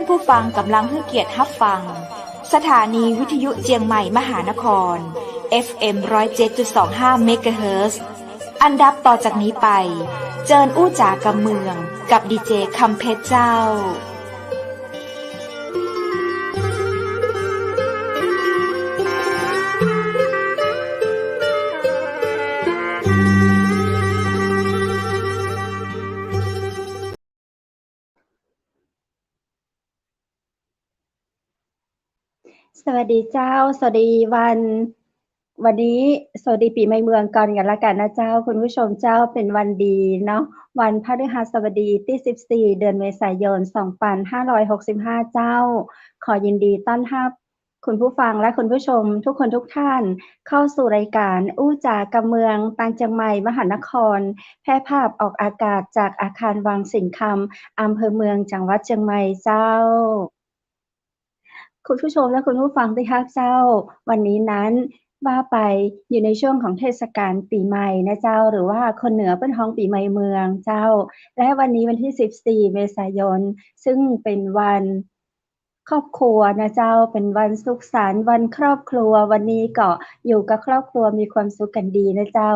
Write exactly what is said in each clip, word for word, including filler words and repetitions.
ผู้ฟังก่ำลังหื้อเกียรติฮับฟัง สถานีวิทยุเจียงใหม่มหานคร เอฟเอ็ม ร้อยเจ็ดจุดสองห้า เมกะเฮิรตซ์ อันดับต่อจากนี้ไป เจิญอู้จ๋ากำเมือง กับดีเจคำเพชรเจ้า สวัสดีเจ้า สวัสดีวัน วันนี้สวัสดีปี๋ใหม่เมืองก่อนกั๋นละกั๋นนะเจ้า คุณผู้ชมเจ้า เป๋นวันดีเนาะ วันพฤหัสบดีตี้สิบสี่ เดือนเมษายน สองปันห้าร้อยหกสิบห้า เจ้า ขอยินดีต้อนฮับคุณผู้ฟังและคุณผู้ชมทุกคนทุกท่านเข้าสู่รายการอู้จ๋ากำเมือง ตางเจียงใหม่มหานคร แพร่ภาพออกอากาศจากอาคารวังสิงห์คำ อำเภอเมือง จังหวัดเจียงใหม่เจ้า คุณผู้ชมและคุณผู้ฟังตี้ฮักเจ้า วันนี้นั้นว่าไปอยู่ในช่วงของเทศกาลปี๋ใหม่นะเจ้า หรือว่าคนเหนือเปิ้นฮ้องปี๋ใหม่เมืองเจ้า และวันนี้วันตี้สิบสี่ เมษายน ซึ่งเป๋นวันครอบครัวนะเจ้า เป๋นวันสุขสันต์วันครอบครัว วันนี้ก็อยู่กับครอบครัวมีความสุขกั๋นดีนะเจ้า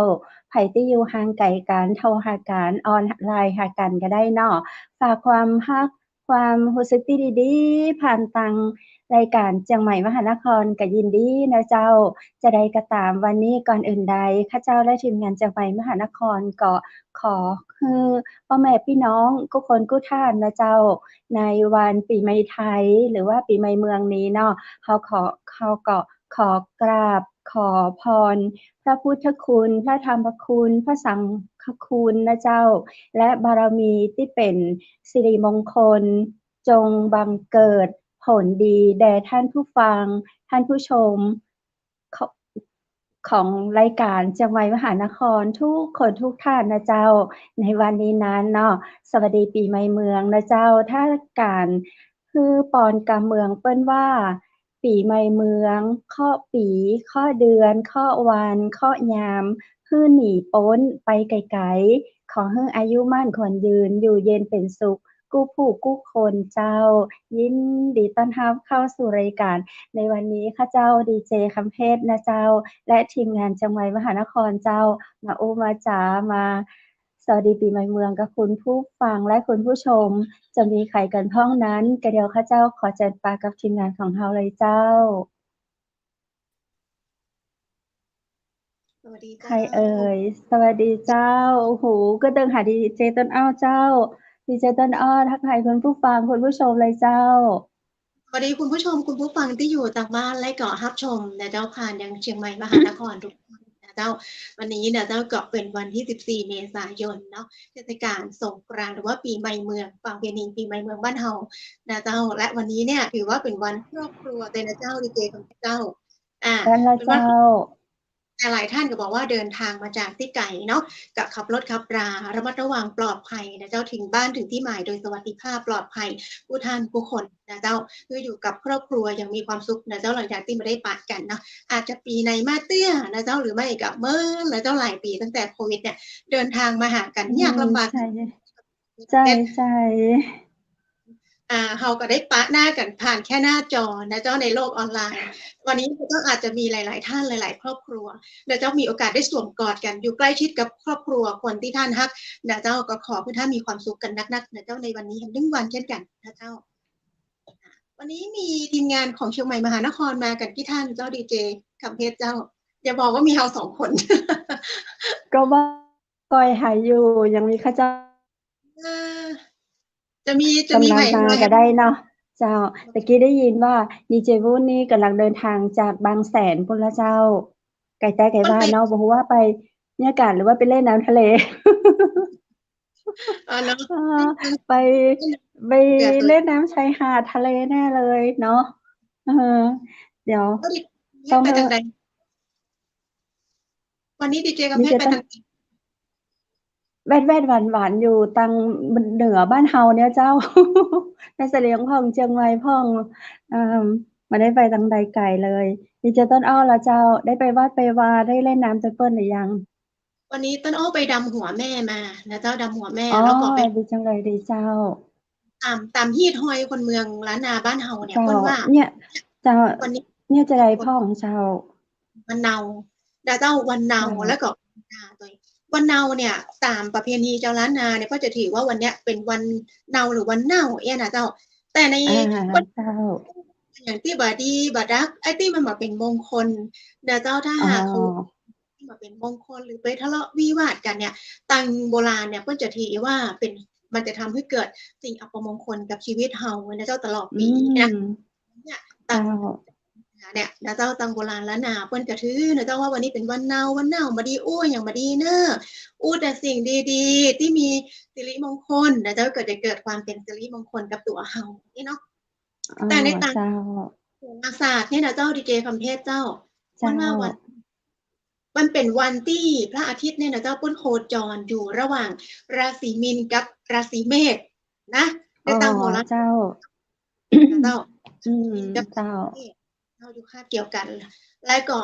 ใผตี้อยู่ห่างไก๋กั๋น โทรหากั๋น ออนไลน์หากั๋นก็ได้เนาะ ฝากความฮัก ความฮู้สึกตี้ดีๆ ผ่านตางรายการเจียงใหม่มหานครก็ยินดีนะเจ้า จะใดก็ต๋าม วันนี้ก่อนอื่นใด ข้าเจ้าและทีมงานเจียงใหม่มหานครก็ขอหื้อป้อแม่ปี้น้องกู้คนกู้ท่านนะเจ้า ในวันปี๋ใหม่ไทย หรือว่าปี๋ใหม่เมืองนี้เนาะ เฮาขอ เฮาก็ขอกราบขอพร พระพุทธคุณ พระธรรมคุณ พระสังฆคุณนะเจ้า และบารมีตี้เป๋นสิริมงคล จงบังเกิดผลดีแด่ท่านผู้ฟัง ท่านผู้ชม ข- ของรายการเจียงใหม่มหานครทุกคนทุกท่านนะเจ้า ในวันนี้นั้นเนาะ สวัสดีปี๋ใหม่เมืองนะเจ้า ถ้าก๋านหื้อปอนกำเมืองเปิ้นว่า ปี๋ใหม่เมือง เคาะปี๋ เคาะเดือน เคาะวัน เคาะยาม หื้อหนีป๊นไปไก๋ๆ ขอหื้ออายุมั่นขวัญยืน อยู่เย็นเป๋นสุข กู้ผู้กู้คนเจ้า ยินดีต้อนฮับเข้าสู่รายการ ในวันนี้ข้าเจ้าดีเจคำเพชรนะเจ้า และทีมงานเจียงใหม่มหานครเจ้า มาอู้มาจ๋า มาสวัสดีปี๋ใหม่เมืองกับคุณผู้ฟังและคุณผู้ชม จะมีใผกั๋นพ่องนั้น กะเดี๋ยวข้าเจ้าขอเจิญปะกับทีมงานของเฮาเลยเจ้า สวัสดีเจ้า ใผเอ่ย สวัสดีเจ้า โอ้โห ก็เดินหาดีเจต้นอ้อเจ้า ดีเจต้นอ้อทักทายคุณผู้ฟังคุณผู้ชมเลยเจ้า สวัสดีคุณผู้ชมคุณผู้ฟังตี้อยู่ตางบ้านและก็ฮับชมนะเจ้า ผ่านยังเจียงใหม่มหานครทุกท่านนะเจ้า วันนี้นะเจ้าก็เป๋นวันตี้สิบสี่ เมษายนเนาะ เทศกาลสงกรานต์หรือว่าปี๋ใหม่เมือง ประเพณีปี๋ใหม่เมืองบ้านเฮานะเจ้า และวันนี้เนี่ยถือว่าเป๋นวันครอบครัวเลยนะเจ้า ดีเจคำเพชรเจ้า อ่า แม่นละเจ้า เป๋นวัน หลายๆ ท่านก็บอกว่าเดินทางมาจากตี้ไก๋เนาะ ก็ขับรถขับรา ระมัดระวังปลอดภัยนะเจ้า ถึงบ้านถึงตี้หมายโดยสวัสดิภาพปลอดภัย กู้ท่านกู้คนนะเจ้า คืออยู่กับครอบครัวอย่างมีความสุขนะเจ้า หลังจากตี้บ่ได้ปะกั๋นเนาะ อาจจะปี๋ไหนมาเตื้อนะเจ้า หรือไม่ก็เมินนะเจ้า หลายปี๋ตั้งแต่โควิดเนี่ย เดินทางมาหากั๋น อืม ยากลำบาก ใช่ ใช่ ใช่ อ่า เฮาก็ได้ปะหน้ากั๋นผ่านแค่หน้าจอนะเจ้า ในโลกออนไลน์ วันนี้ก็อาจจะมีหลายๆ ท่านหลายๆ ครอบครัวนะเจ้า มีโอกาสได้สวมกอดกั๋น อยู่ใกล้ชิดกับครอบครัวคนตี้ท่านฮักนะเจ้า ก็ขอหื้อท่านมีความสุขกั๋นนักๆ นะเจ้า ในวันนี้แหมหนึ่งวันเช่นกั๋นนะเจ้า วันนี้มีทีมงานของเจียงใหม่มหานครมากั๋นกี่ท่านเจ้า ดีเจคำเพชรเจ้า อย่าบอกว่ามีเฮาสองคน ก็บ่ ก้อยหายอยู่ ยังมีข้าเจ้า เออ จะมี จะมี ก๋ำลัง ใผ มา ใผ ก็ได้เนาะ เจ้า ตะกี้ได้ยินว่าดีเจวุ้นนี่ก๋ำลังเดินทางจากบางแสนปู้นละเจ้า ไก๋แต๊ไก๋บ้านเนาะ บ่ฮู้ว่าไปเยียะก๋านหรือว่าไปเล่นน้ำทะเล เออเนาะ เออ ไป ไปเล่นน้ำชายหาดทะเลแน่เลยเนาะ เออ เดี๋ยว แล้วดิ ต้อง ไปตางใด วันนี้ดีเจกำเพชรไปตางใด แวดๆ หวานๆ อยู่ตางเหนือบ้านเฮาเนี่ยเจ้า แม่สะเลียงพ่อง เจียงใหม่พ่อง เอิ่ม บ่ได้ไปตางใดไก๋เลย ดีเจต้นอ้อละเจ้า ได้ไปวัดไปวา ได้เล่นน้ำตวยเปิ้นหรือยัง วันนี้ต้นอ้อไปดำหัวแม่มานะเจ้า ดำหัวแม่ อ๋อ แล้วก็ไป ดีจังเลย ดีเจ้า ต๋าม ต๋ามฮีตฮอยคนเมืองล้านนาบ้านเฮาเนี่ย เจ้า เปิ้นว่า เนี่ย เจ้า วันนี้ เนี่ยจะได้พ่องเจ้า วันเนา นะเจ้า วันเนา เจ้า แล้วก็วันนาโตย วันเนาเนี่ย ต๋ามประเพณีจาวล้านนาเนี่ย ก็จะถือว่าวันเนี้ยเป็นวันเนาหรือวันเน่าเอี้ยนะเจ้า แต่ใน อ่า วัน เจ้า อย่างตี้บ่ดีบ่ดัก ไอ้ตี้มันบ่เป๋นมงคลนะเจ้า ถ้าหากเขา อ๋อ บ่เป๋นมงคลหรือไปทะเลาะวิวาทกั๋นเนี่ย ตางโบราณเนี่ย เปิ้นจะถือว่าเป๋น มันจะทำให้เกิดสิ่งอัปมงคลกับชีวิตเฮานะเจ้า ตลอดปี๋ อืม เนี่ย เนี่ย ตาง เจ้า เนี่ยนะเจ้า ตางโบราณล้านนา เปิ้นจะถือนะเจ้า ว่าวันนี้เป๋นวันเนา วันเน่า บ่ดีอู้หยังบ่ดีเน่อ อู้แต่สิ่งดีๆ ตี้มีสิริมงคลนะเจ้า ก็จะเกิดความเป๋นสิริมงคลกับตั๋วเฮานี่เนาะ อ๋อ แต่ในตาง เจ้า โหราศาสตร์เนี่ยนะเจ้า ดีเจคำเพชรเจ้า เจ้า เปิ้นว่าวัน มันเป๋นวันตี้พระอาทิตย์เนี่ยนะเจ้า เปิ้นโคจรอยู่ระหว่างราศีมีนกับราศีเมษนะ ในตางโหราศาสตร์ อ๋อ เจ้า เจ้า อืม มีนกับ เจ้า เมษ เจ้า อยู่คาบเกี่ยวกั๋น แล้วก็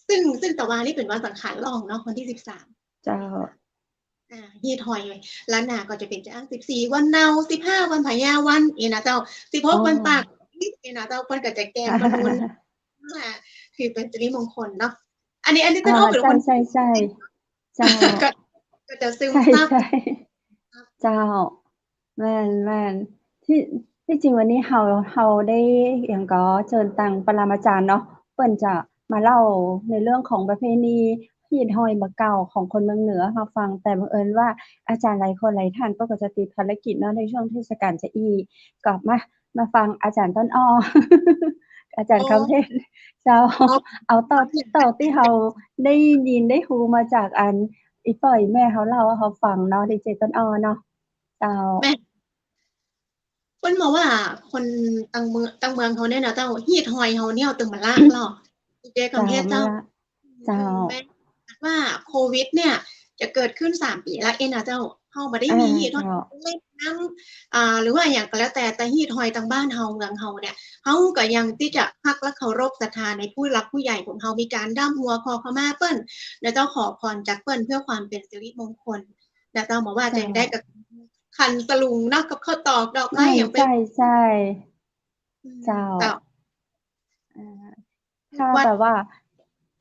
ซึ่ง ซึ่งตะวานี่เป๋นวันสังขารล่องเนาะ วันตี้สิบสาม เจ้า อ่า ฮีตฮอยล้านนาก็จะเป๋นจะอ้างสิบสี่วันเนา สิบห้าวันพญาวัน เอี้ยนะเจ้า สิบหก อ๋อ วันปาก เอี้ยนะเจ้า เปิ้นก็จะแกมประมูล อ่า คือเป๋นสิริมงคลเนาะ อันนี้ อันนี้ อ่า เปิ้นเอาเป๋นคน ใช่ ใช่ ใช่ เจ้า ก็ ก็จะซึมซับ ใช่ ใช่ เจ้า แม่น แม่น ตี้ ตี้จริงวันนี้เฮา เฮาได้หยังก็เจิญตางปรมาจารย์เนาะ เปิ้นจะมาเล่าในเรื่องของประเพณีฮีตฮอยบ่าเก่าของคนเมืองเหนือเฮาฟัง แต่บังเอิญว่าอาจารย์หลายคนหลายท่านเปิ้นก็จะติดภารกิจเนาะ ในช่วงเทศกาลจะอี้ ก็มา มาฟังอาจารย์ต้นอ้อ อาจารย์คำเพชร เจ้า เอาต่อ ต่อตี้เฮาได้ยินได้ฮู้มาจากอัน อี่ป้ออี่แม่เฮาเล่าหื้อเฮาฟังเนาะ ดีเจต้นอ้อเนาะ เจ้า แม่ เปิ้นมาว่าคนตางเมือง ตางเมืองเฮาเนี่ยนะเจ้า ฮีตฮอยเฮาเนี่ยตึงมาละลอ ดีเจคำเพชรเจ้า เจ้า มาละ เจ้า แม่ ว่าโควิดเนี่ยจะเกิดขึ้นสามปี๋ละเอี้ยนะเจ้า เฮาบ่ได้มี อ่า ฮีตฮอย เจ้า เล่นน้ำ อ่า หรือว่าอะหยังก็แล้วแต่ แต่ฮีตฮอยตางบ้านเฮาเมืองเฮาเนี่ย เฮาก็ยังตี้จะฮักและเคารพศรัทธาในผู้หลักผู้ใหญ่ของเฮา มีก๋านด้ำหัวขอขมาเปิ้นนะเจ้า ขอพรจากเปิ้นเพื่อความเป๋นสิริมงคลนะเจ้า มาว่าจะได้กับขันสลุงเนาะ กับข้าวตอกดอกไม้ ใช่ อย่างเป๋น ใช่ ใช่ อืม เจ้า เจ้า อ่า ถ้าแบบว่า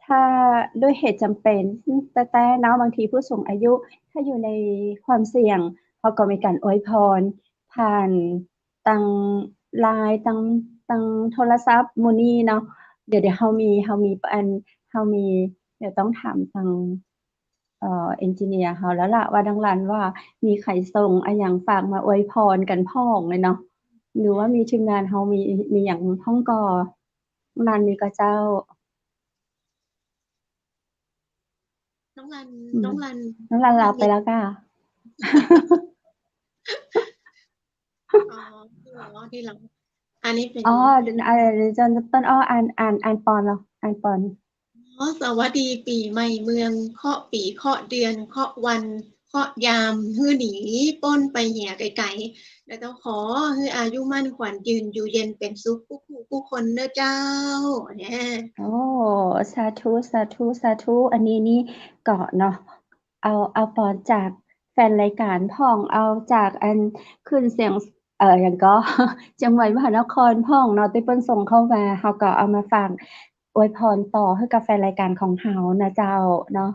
ถ้าด้วยเหตุจำเป็นแต๊ๆ เนาะ บางทีผู้สูงอายุ ถ้าอยู่ในความเสี่ยง เขาก็มีการอวยพรผ่านตางไลน์ ตาง ตางโทรศัพท์หมู่นี้เนาะ เดี๋ยว เดี๋ยวเฮามี เฮามีอัน เฮามี เดี๋ยวต้องถามตาง เอ่อ เอนจิเนียร์เฮาแล้วล่ะ ว่าดังนั้นว่ามีใผส่งอะหยังฝากมาอวยพรกั๋นพ่องเลยเนาะ หรือว่ามีทีมงานเฮามี มีหยังพ่องก่อ น้องรันมีก่อเจ้า น้องรัน อืม น้องรัน น้องรัน น้องรัน หลับไปแล้วก่ะ อ๋อ นี่เหรอ นี่เหรอ อันนี้เป๋น อ๋อ เดี๋ยว เอ่อ เดี๋ยวต้นอ้ออ่าน อ่าน อ่านปอนเนาะ อ่านปอน อ๋อ สวัสดีปี๋ใหม่เมือง เคราะห์ปี๋ เคราะห์เดือน เคราะห์วัน เคราะห์ยาม หื้อหนีป๊นไปเหียไก๋ๆ นะเจ้า ขอหื้ออายุมั่นขวัญยืน อยู่เย็นเป๋นสุขกู้ผู้กู้คนเน้อเจ้า เนี่ย โอ้ สาธุ สาธุ สาธุ อันนี้นี่ก็เนาะ เอา เอาปอนจากแฟนรายการพ่อง เอาจากอันคลื่นเสียง เอ่อ หยังก่อ เจียงใหม่มหานครพ่องเนาะ ตี้เปิ้นส่งเข้ามา เฮาก็เอามาฝากอวยพรต่อหื้อกับแฟนรายการของเฮานะเจ้าเนาะ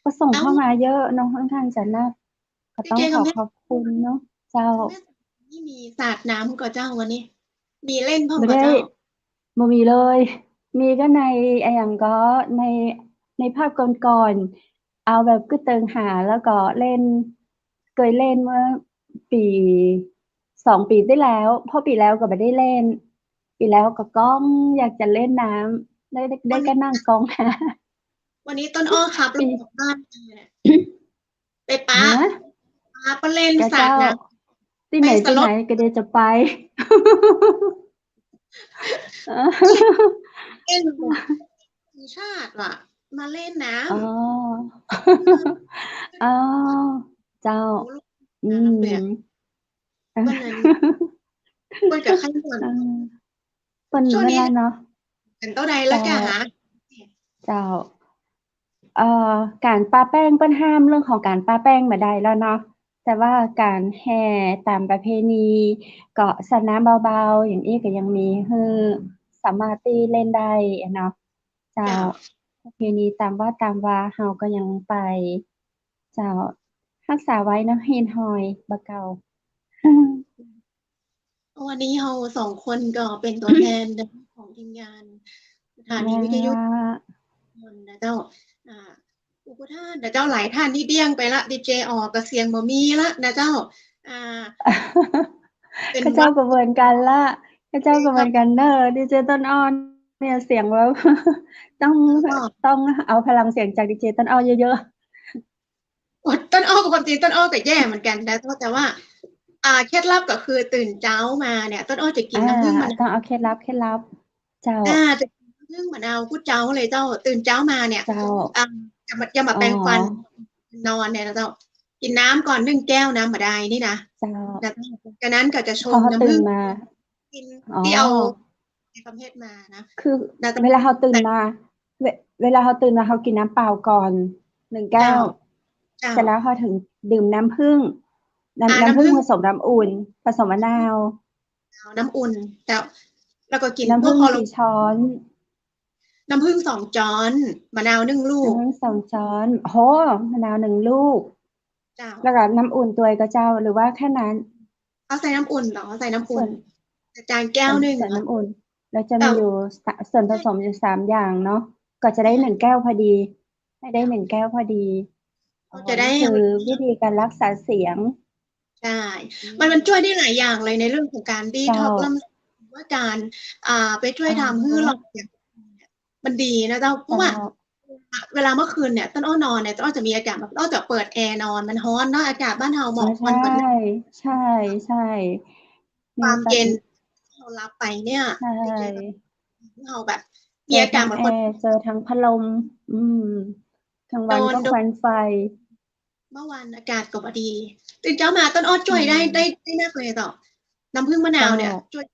ก็ส่งเข้ามาเยอะเนาะ ค่อนข้างจะน่า ก็ต้องขอขอบคุณเนาะ เจ้า นี่มีสาดน้ำก่อเจ้าวันนี้ มีเล่นพ่องก่อเจ้า บ่ได้ บ่มีเลย มีก็ใน อะหยังก่อ ใน ในภาคก่อนๆ เอาแบบกึ๊ดเติงหา แล้วก็เล่น เกยเล่นเมื่อปี๋ สองปี๋ตี้แล้ว เพราะปี๋แล้วก็บ่ได้เล่น ปี๋แล้วก็ก้องอยากจะเล่นน้ำ ได้ ได้ ได้ก็นั่งก้องหา วันนี้ต้นอ้อขับรถกลับบ้านมาเนี่ย ไปปะ ฮะ ปะ ไปเล่นสาดน้ำ ตี้ไหน ไปสระ ตี้ไหน ก็เดี๋ยวจะไป เล่น ทีมชาติว่ะ มาเล่นน้ำ อ๋อ อ๋อ เจ้า โอ้ อืม น้ำเดือด วันนั้น เปิ้นก็ขยัน เออ เปิ้น ช่วงนี้ เวลาเนาะ เป๋นเต้าใดแล้วกะ เจ้า ฮะ เจ้า เอ่อ ก๋านปาแป้ง เปิ้นห้ามเรื่องของก๋านปาแป้งบ่ได้แล้วเนาะ แต่ว่าก๋านแห่ต๋ามประเพณี ก็สนะเบาๆ อย่างอี้ก็ยังมีหื้อสามารถตี้เล่นได้อะเนาะ เจ้า เจ้า ประเพณีต๋ามวัดต๋ามวาเฮาก็ยังไป เจ้า ฮักษาไว้เนาะ ฮีนฮอยบ่าเก่า วันนี้เฮาสองคนก็เป๋นตั๋วแทนของทีมงานสถานีวิทยุ นะเจ้า อ่า อุปทานนะเจ้า หลายท่านนี่เดี้ยงไปละ ดีเจ ออกก็เสียงบ่มีละนะเจ้า อ่า เป๋น ข้าเจ้าก็เหมือนกั๋นละ ข้าเจ้าก็เหมือนกั๋นเน่อ ดีเจ ต้นอ้อเนี่ยเสียงแบบ ต้อง ต้องเอาพลังเสียงจากดีเจ ต้นอ้อเยอะๆ โอ้ ต้นอ้อก็ความจริงต้นอ้อก็แย่เหมือนกั๋นนะ แต่ว่า อ่า เคล็ดลับก็คือตื่นเจ๊ามาเนี่ย ต้นอ้อจะกิ๋นน้ำผึ้งมะนาว อ่า ต้องเอาเคล็ดลับ เคล็ดลับ เจ้า อ่า จะกิ๋นน้ำผึ้งมะนาวกู้เจ๊าเลยเจ้า ตื่นเจ๊ามาเนี่ย เจ้า อ่า ยังบ่ ยังบ่แปรงฟัน อ๋อ นอนเนี่ยนะเจ้า กิ๋นน้ำก่อนนึ่งแก้ว น้ำบ่าดายนี่นะ เจ้า แล้วจากนั้นก็จะชงน้ำผึ้ง พอตื่นมา กิ๋น อ๋อ ตี้เอา ในประเภทมานะ คือ แล้วก็ เวลาเฮาตื่นมา เว- เวลาเฮาตื่นมาเฮากิ๋นน้ำเปล่าก่อนนึ่งแก้ว เจ้า เจ้า เสร็จแล้วเฮาเถิงดื่มน้ำผึ้ง น้ำ อ่า น้ำผึ้ง น้ำผึ้งผสมน้ำอุ่น ผสมมะนาว เอาน้ำอุ่น เจ้า แล้วก็กิ๋น น้ำผึ้ง พวกคอลลา กี่ช้อน น้ำผึ้งสองจ๊อน มะนาวนึ่งลูก น้ำผึ้งสองจ๊อน โห มะนาวนึ่งลูก เจ้า แล้วก็น้ำอุ่นตวยก่อเจ้า หรือว่าแค่นั้น เอาใส่น้ำอุ่นเหรอ ใส่น้ำอุ่น ส่วน อาจารย์แก้วนึ่ง ใส่ ใส่น้ำอุ่น แล้วจะมีอยู่ เจ้า ส- ส่วนผสมอยู่สามอย่างเนาะ ก็จะได้ ใช่ นึ่งแก้วพอดี ให้ได้ เจ้า นึ่งแก้วพอดี ก็จะได้ อ๋อ นี่คือวิธีการรักษาเสียง ใช่ อืม มัน มันจ้วยได้หลายอย่างเลยในเรื่องของการดีท็อกซ์ เจ้า ลำไส้ หรือว่าการ อ่า ไปจ้วย อ่า ทำหื้อหลอดเสียง มันดีนะเจ้า เพราะว่า เจ้า เวลาเมื่อคืนเนี่ย ต้นอ้อนอนเนี่ย ต้นอ้อจะมีอาก๋านแบบ ต้นอ้อจะเปิดแอร์นอน มันฮ้อนเนาะ อากาศบ้านเฮาหมอกควัน ใช่ ใช่ ใช่ ความเย็น มีความ ที่เฮารับไปเนี่ย ใช่ เฮาแบบ มีอาก๋านเหมือนคน เจอทั้งแอร์ เจอทั้งพัดลม อืม กลางวันก็ โดน ควันไฟ เมื่อวานอากาศก็บ่ดี ตื่นเจ๊ามาต้นอ้อจ้วยได้ อืม ได้ ได้นักเลยเจ้า น้ำผึ้งมะนาวเนี่ย เจ้า จ้วย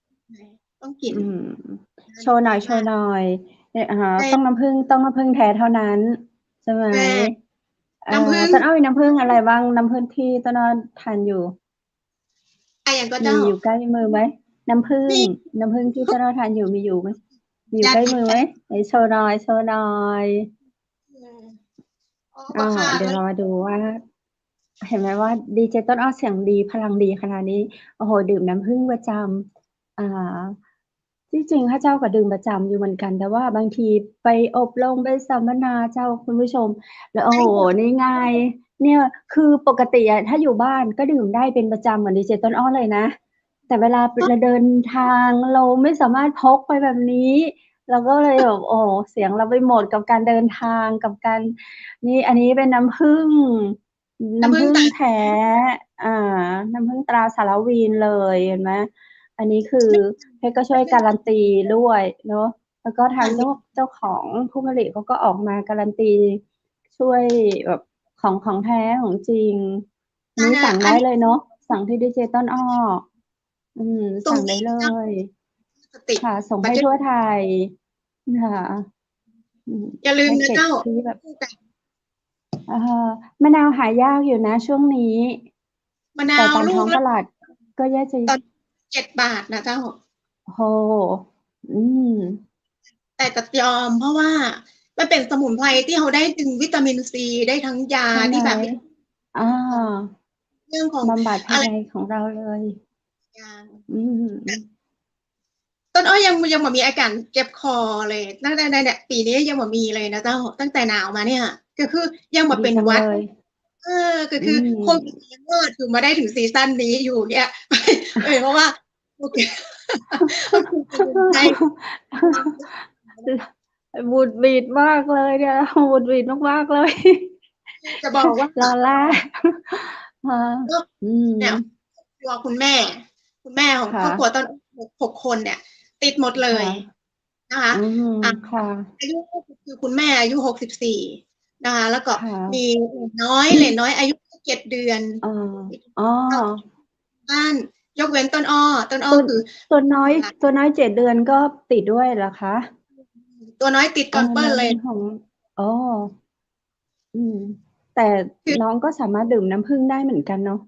ต้องกิ๋น อืม โชว์หน่อย โชว์หน่อย เนี่ย อ่า ใช่ ต้องน้ำผึ้ง ต้องน้ำผึ้งแท้เท่านั้น ใช่ไหม ใช่ เอ่อ น้ำผึ้ง ต้นอ้อมีน้ำผึ้งอะไรบ้าง น้ำผึ้งที่ต้นอ้อทานอยู่ อะ อย่างก็ มี เจ้า อยู่ใกล้มือไหม น้ำผึ้ง มี น้ำผึ้งที่ต้นอ้อทานอยู่มีอยู่ไหม มีอยู่ใกล้มือไหม ไหนโชว์หน่อย โชว์หน่อย อืม อ๋อ อ๋อ ค่ะ เดี๋ยวเรามาดูว่า เห็นไหมว่าดีเจต้นอ้อเสียงดี พลังดีขนาดนี้ โอ้โห ดื่มน้ำผึ้งประจำ อ่า ที่จริงข้าเจ้าก็ดื่มประจำอยู่เหมือนกัน แต่ว่าบางทีไปอบรม ไปสัมมนาเจ้าคุณผู้ชม แล้ว โอ้โห นี่ไง เนี่ย คือปกติอะ ถ้าอยู่บ้านก็ดื่มได้เป็นประจำเหมือนดีเจต้นอ้อเลยนะ แต่เวลาเราเดินทาง เราไม่สามารถพกไปแบบนี้ เราก็เลยแบบ โอ้ เสียงเราไปหมดกับการเดินทาง กับการ นี่ อันนี้เป็นน้ำผึ้ง น้ำผึ้ง น้ำผึ้งตรา แท้ อ่า น้ำผึ้งตราสารวินเลย เห็นไหม อันนี้คือเพชรก็ช่วยการันตีด้วยเนาะ แล้วก็ทางเจ้า เจ้าของผู้ผลิตเขาก็ออกมาการันตี ช่วยแบบของ ของแท้ของจริง นี่สั่งได้เลยเนาะ สั่งที่ดีเจต้นอ้อ อืม สั่งได้เลย ค่ะ ส่งให้ทั่วไทย ค่ะ อืม อย่าลืมนะเจ้า แพ็กเกจที่แบบ เอ่อ มะนาวหายากอยู่นะช่วงนี้ มะนาว แต่ตามท้องตลาดก็แย่จะ ลูกละเจ็ดบาทนะเจ้า โห อืม แต่ก็ยอม เพราะว่ามันเป็นสมุนไพรที่เราได้ดึงวิตามินซี ได้ทั้งยา ใช่ไหม ที่แบบ อ่า เรื่องของ บำบัดภายในของเราเลย อะไร อย่าง อืม ต้นอ้อยัง ยังบ่มีอาก๋านเจ็บคอเลย ตั้งแต่ในเนี่ย ปี๋นี้ยังบ่มีเลยนะเจ้า ตั้งแต่หนาวมาเนี่ย ก็คือยังบ่เป๋นหวัด ดีจังเลย เออ ก็คือ อืม โควิดยังรอดอยู่มาได้ถึงซีซั่นนี้อยู่เนี่ย เออ เพราะว่า โอเค หงุดหงิดมากเลยเนี่ย หงุดหงิดมากๆเลย จะบอกว่า ลอล่า อ่า ก็ อืม เนี่ย ครอบครัวคุณแม่ คุณแม่ของ ค่ะ ครอบครัวต้นอ้อหกคนเนี่ย ติดหมดเลย ค่ะ นะคะ อืม อ่ะ ค่ะ อายุ คือคุณแม่อายุหกสิบสี่นะคะ แล้วก็ ค่ะ มีเหลนน้อย เหลนน้อยอายุเจ็ดเดือน อ๋อ อ๋อ บ้าน ยกเว้นต้นอ้อ ต้นอ้อ ตัว คือ ตัวน้อย ตัวน้อยเจ็ดเดือนก็ติดด้วยเหรอคะ ตัวน้อยติดก่อนเปิ้ลเลย อ๋อ น้องของ อ๋อ อืม แต่ คือ น้องก็สามารถดื่มน้ำผึ้งได้เหมือนกันเนาะ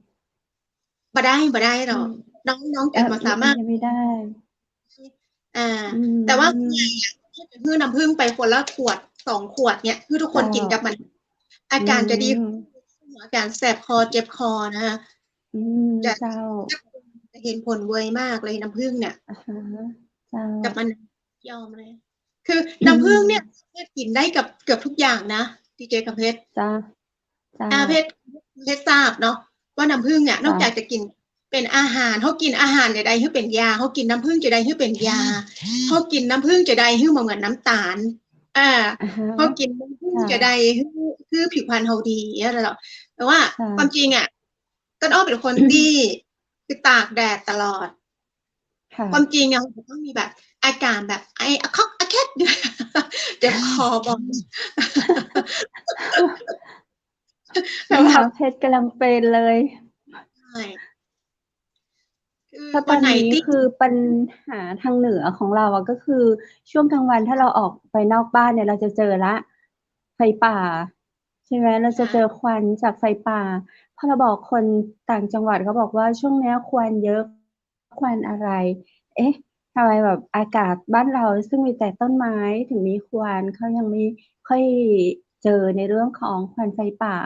บ่ได้ บ่ได้หรอก อืม น้อง น้องจะบ่สามารถ เอ่อ ยังไม่ได้ อ่า อืม แต่ว่าส่วนใหญ่อะ ก็จะหื้อน้ำผึ้งไปคนละขวดสองขวดเนี่ย หื้อทุกคนกิ๋นกับมัน เจ้า อาก๋านจะดี อืม อาก๋านแสบคอเจ็บคอนะคะ อืม จะ เจ้า จะเห็นผลไวมากเลยน้ำผึ้งเนี่ย อ่าฮะ เจ้า กับมันยอมเลย คือ อืม น้ำผึ้งเนี่ย กิ๋นได้กับเกือบทุกอย่างนะ ดีเจกำเพชร เจ้า เจ้า อ่า เพชร เพชรทราบเนาะ ว่าน้ำผึ้งเนี่ย เจ้า นอกจากจะกิ๋นเป๋นอาหาร เฮากิ๋นอาหารจะได้หื้อเป๋นยา เฮากิ๋นน้ำผึ้งจะได้หื้อเป๋นยา เฮากิ๋นน้ำผึ้งจะได้หื้อบ่เหมือนน้ำต๋าล อ่า อ่าฮะ เฮากิ๋นน้ำผึ้ง เจ้า จะได้หื้อ หื้อผิวพรรณเฮาดีอะเนาะ แต่ว่า เจ้า ความจริงอะ ต้นอ้อเป๋นคนตี้ คือตากแดดตลอด ค่ะ ความจริงอะ มันจะต้องมีแบบอาก๋านแบบไออะคอกอะแคก เจ็บคอบ่อย แต่ว่า นี่นะ เพชรก๋ำลังเป๋นเลย ใช่ คือ เพราะตอนนี้วันไหนตี้ คือปัญหาตางเหนือของเราอะ ก็คือช่วงกลางวันถ้าเราออกไปนอกบ้านเนี่ย เราจะเจอละ ไฟป่า ใช่ไหม เราจะเจอควันจากไฟป่า ค่ะ พอเราบอกคนต่างจังหวัด เขาบอกว่าช่วงเนี้ยควันเยอะ ควันอะไร เอ๊ะ ทำไมแบบอากาศบ้านเราซึ่งมีแต่ต้นไม้ถึงมีควัน เขายังไม่ค่อยเจอในเรื่องของควันไฟป่า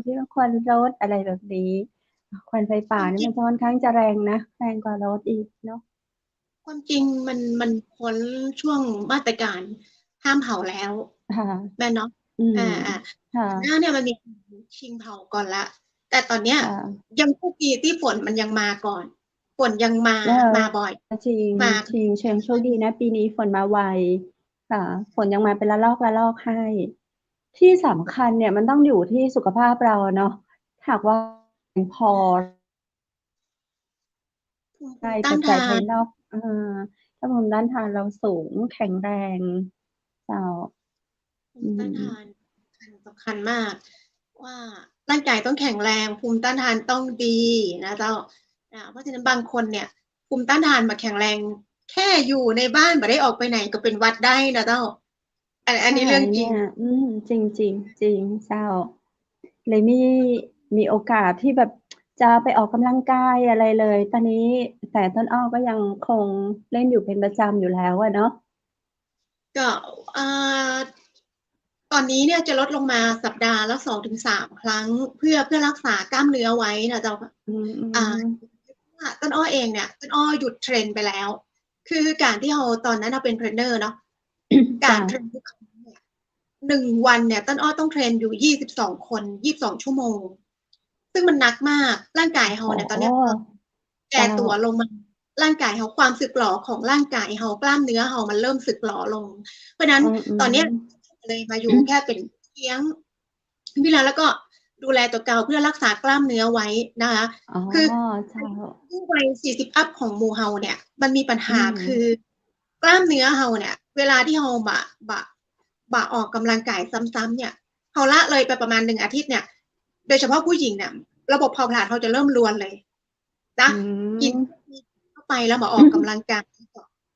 ที่ว่าควันรถอะไรแบบนี้ ควันไฟป่านี่มันจะค่อนข้างจะแรงนะ แรงกว่ารถอีกเนาะ ความจริงมัน มันพ้นช่วงมาตรการห้ามเผาแล้ว ค่ะ แม่นเนาะ อืม อ่า อ่า ค่ะ ก่อนหน้าเนี่ยมันมีชิงเผาก่อนละ แต่ตอนเนี้ย ค่ะ ยังโชคดีตี้ฝนมันยังมาก่อน ฝนยังมา เออ มาบ่อย จริง มา จริง ยังโชคดีนะ ปีนี้ฝนมาไว ค่ะ ฝนยังมาเป็นระลอกระลอกให้ ที่สำคัญเนี่ยมันต้องอยู่ที่สุขภาพเราเนาะ หากว่าเพียงพอ ภูมิ ภูมิต้านทาน ได้ปัจจัยภายนอก อ่า ถ้าภูมิต้านทานเราสูงแข็งแรง เจ้า ภูมิต้านทาน อืม สำคัญ สำคัญมาก ว่าร่างกายต้องแข็งแรง ภูมิต้านทานต้องดีนะเจ้า อ่า เพราะฉะนั้นบางคนเนี่ย ภูมิต้านทานบ่แข็งแรง แค่อยู่ในบ้านบ่ได้ออกไปไหนก็เป๋นหวัดได้นะเจ้า อัน อันนี้เรื่องจริง ใช่เนี่ย อืม จริง จริง จริง เจ้า เลยมี มีโอกาสที่แบบจะไปออกกำลังกายอะไรเลย ตอนนี้ แต่ต้นอ้อก็ยังคงเล่นอยู่เป็นประจำอยู่แล้วอะเนาะ ก็ เอ่อ ตอนนี้เนี่ยจะลดลงมาสัปดาห์ละสองถึงสามครั้ง เพื่อ เพื่อรักษากล้ามเนื้อไว้นะเจ้า อืม อืม อ่า ต้นอ้อเองเนี่ย ต้นอ้อหยุดเทรนไปแล้ว คือการที่เฮา ตอนนั้นเฮาเป๋นเทรนเนอร์เนาะ การ เจ้า เทรนทุกครั้งเนี่ย หนึ่งวันเนี่ย ต้นอ้อต้องเทรนอยู่ยี่สิบสองคน ยี่สิบสองชั่วโมง ซึ่งมันหนักมาก ร่างกายเฮาเนี่ย โอ้โห ตอนเนี้ย แก่ตั๋วลงมา เจ้า ร่างกายเฮา ความสึกหรอของร่างกายเฮา กล้ามเนื้อเฮามันเริ่มสึกหรอลง เพราะฉะนั้น อืม อืม ตอนเนี้ยเลยมาอยู่ อืม แค่เป๋นเพียง เวลาแล้วก็ดูแลตั๋วเก่าเพื่อรักษากล้ามเนื้อไว้นะคะ อ๋อ คือ เจ้า ผู้วัยสี่สิบอัพของหมู่เฮาเนี่ย มันมีปัญหา อืม คือ กล้ามเนื้อเฮาเนี่ย เวลาตี้เฮาบ่ บ่ บ่ออกกำลังกายซ้ำๆเนี่ย เฮาละเลยไปประมาณหนึ่งอาทิตย์เนี่ย โดยเฉพาะผู้หญิงเนี่ย ระบบเผาผลาญเฮาจะเริ่มรวนเลย นะ อืม กิ๋นเข้าไปแล้วมาออกกำลังกาย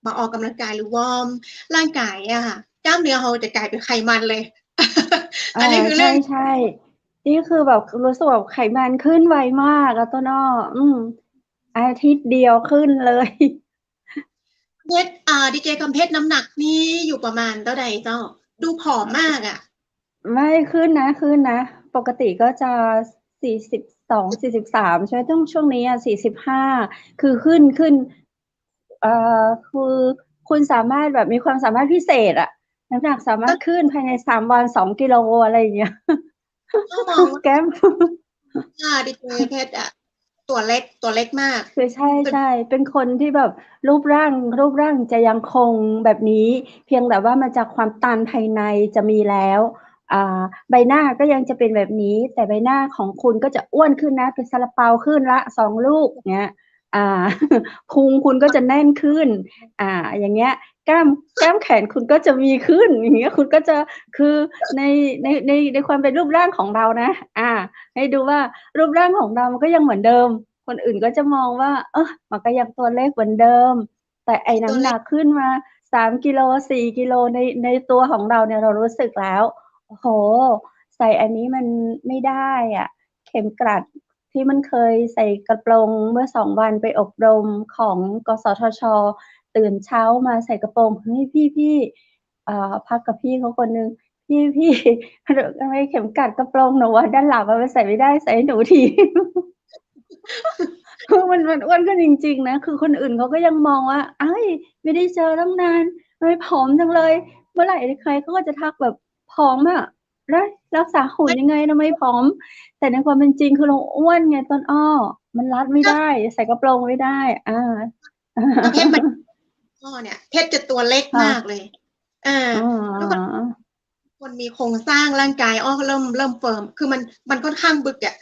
มาออกกำลังกายหรือวอร์มร่างกายอะค่ะ กล้ามเนื้อเฮาจะกลายเป๋นไขมันเลย อันนี้คือเรื่อง อ่า ใช่ ใช่ นี่คือแบบรู้สึกแบบไขมันขึ้นไวมากอะต้นอ้อ อืม อาทิตย์เดียวขึ้นเลย เพชร อ่า ดีเจกำเพชร น้ำหนักนี่อยู่ประมาณเต้าใดเจ้า ดูผอมมากอะ ไม่ ขึ้นนะ ขึ้นนะ ปกติก็จะสี่สิบสอง สี่สิบสาม ใช่ไหม ช่วง ช่วงนี้อะ สี่สิบห้า คือขึ้น ขึ้น เอ่อ คือคุณสามารถแบบมีความสามารถพิเศษอะ น้ำหนักสามารถขึ้นภายในสามวัน สองกิโลอะไรอย่างเงี้ย ก็มองว่า แก้ม อ่า ดีเจเพชรอะ ตั๋วเล็ก ตั๋วเล็กมาก คือใช่ ใช่ เป๋นคนที่แบบรูปร่าง รูปร่างจะยังคงแบบนี้ เพียงแต่ว่ามันจะความตันภายในจะมีแล้ว อ่า ใบหน้าก็ยังจะเป็นแบบนี้ แต่ใบหน้าของคุณก็จะอ้วนขึ้นนะ เป็นซาลาเปาขึ้นละสองลูกเงี้ย อ่า พุงคุณก็จะแน่นขึ้น อ่า อย่างเงี้ย กล้าม กล้ามแขนคุณก็จะมีขึ้น อย่างเงี้ย คุณก็จะ คือใน ใน ใน ในความเป็นรูปร่างของเรานะ อ่า ให้ดูว่ารูปร่างของเรามันก็ยังเหมือนเดิม คนอื่นก็จะมองว่า เออ มันก็ยังตัวเล็กเหมือนเดิม แต่ไอ้น้ำหนักขึ้นมาสามกิโล สี่กิโลใน ในตัวของเราเนี่ย เรารู้สึกแล้ว โอ้โห ใส่อันนี้มันไม่ได้อะ เข็มกลัด ที่มันเคยใส่กระโปรงเมื่อสองวันไปอบรมของ กสทช. ตื่นเช้ามาใส่กระโปรง เฮ้ย พี่ พี่ เอ่อ พักกับพี่เขาคนนึง พี่ พี่ ทำไมเข็มขัดกระโปรงหนูอะด้านหลังอะมันใส่ไม่ได้ ใส่ให้หนูที คือมัน มันอ้วนขึ้นจริงๆ นะ คือคนอื่นเขาก็ยังมองว่า "เอ้ย ไม่ได้เจอตั้งนาน ทำไมผอมจังเลย" เมื่อไหร่ใครเขาก็จะทักแบบ "ผอมอะ แล้วรักษาหุ่นยังไง ทำไมผอม" แต่ในความเป็นจริงคือเราอ้วนไงต้นอ้อ มันรัดไม่ได้ ใส่กระโปรงไม่ได้ อ่า ก็เพชรมัน อ้อเนี่ย เพชรจะตัวเล็ก ค่ะ มากเลย อ่า อ๋อ แล้วก็ คนมีโครงสร้างร่างกายอ้อเริ่ม เริ่มเฟิร์ม คือมัน มันค่อนข้างบึกอะ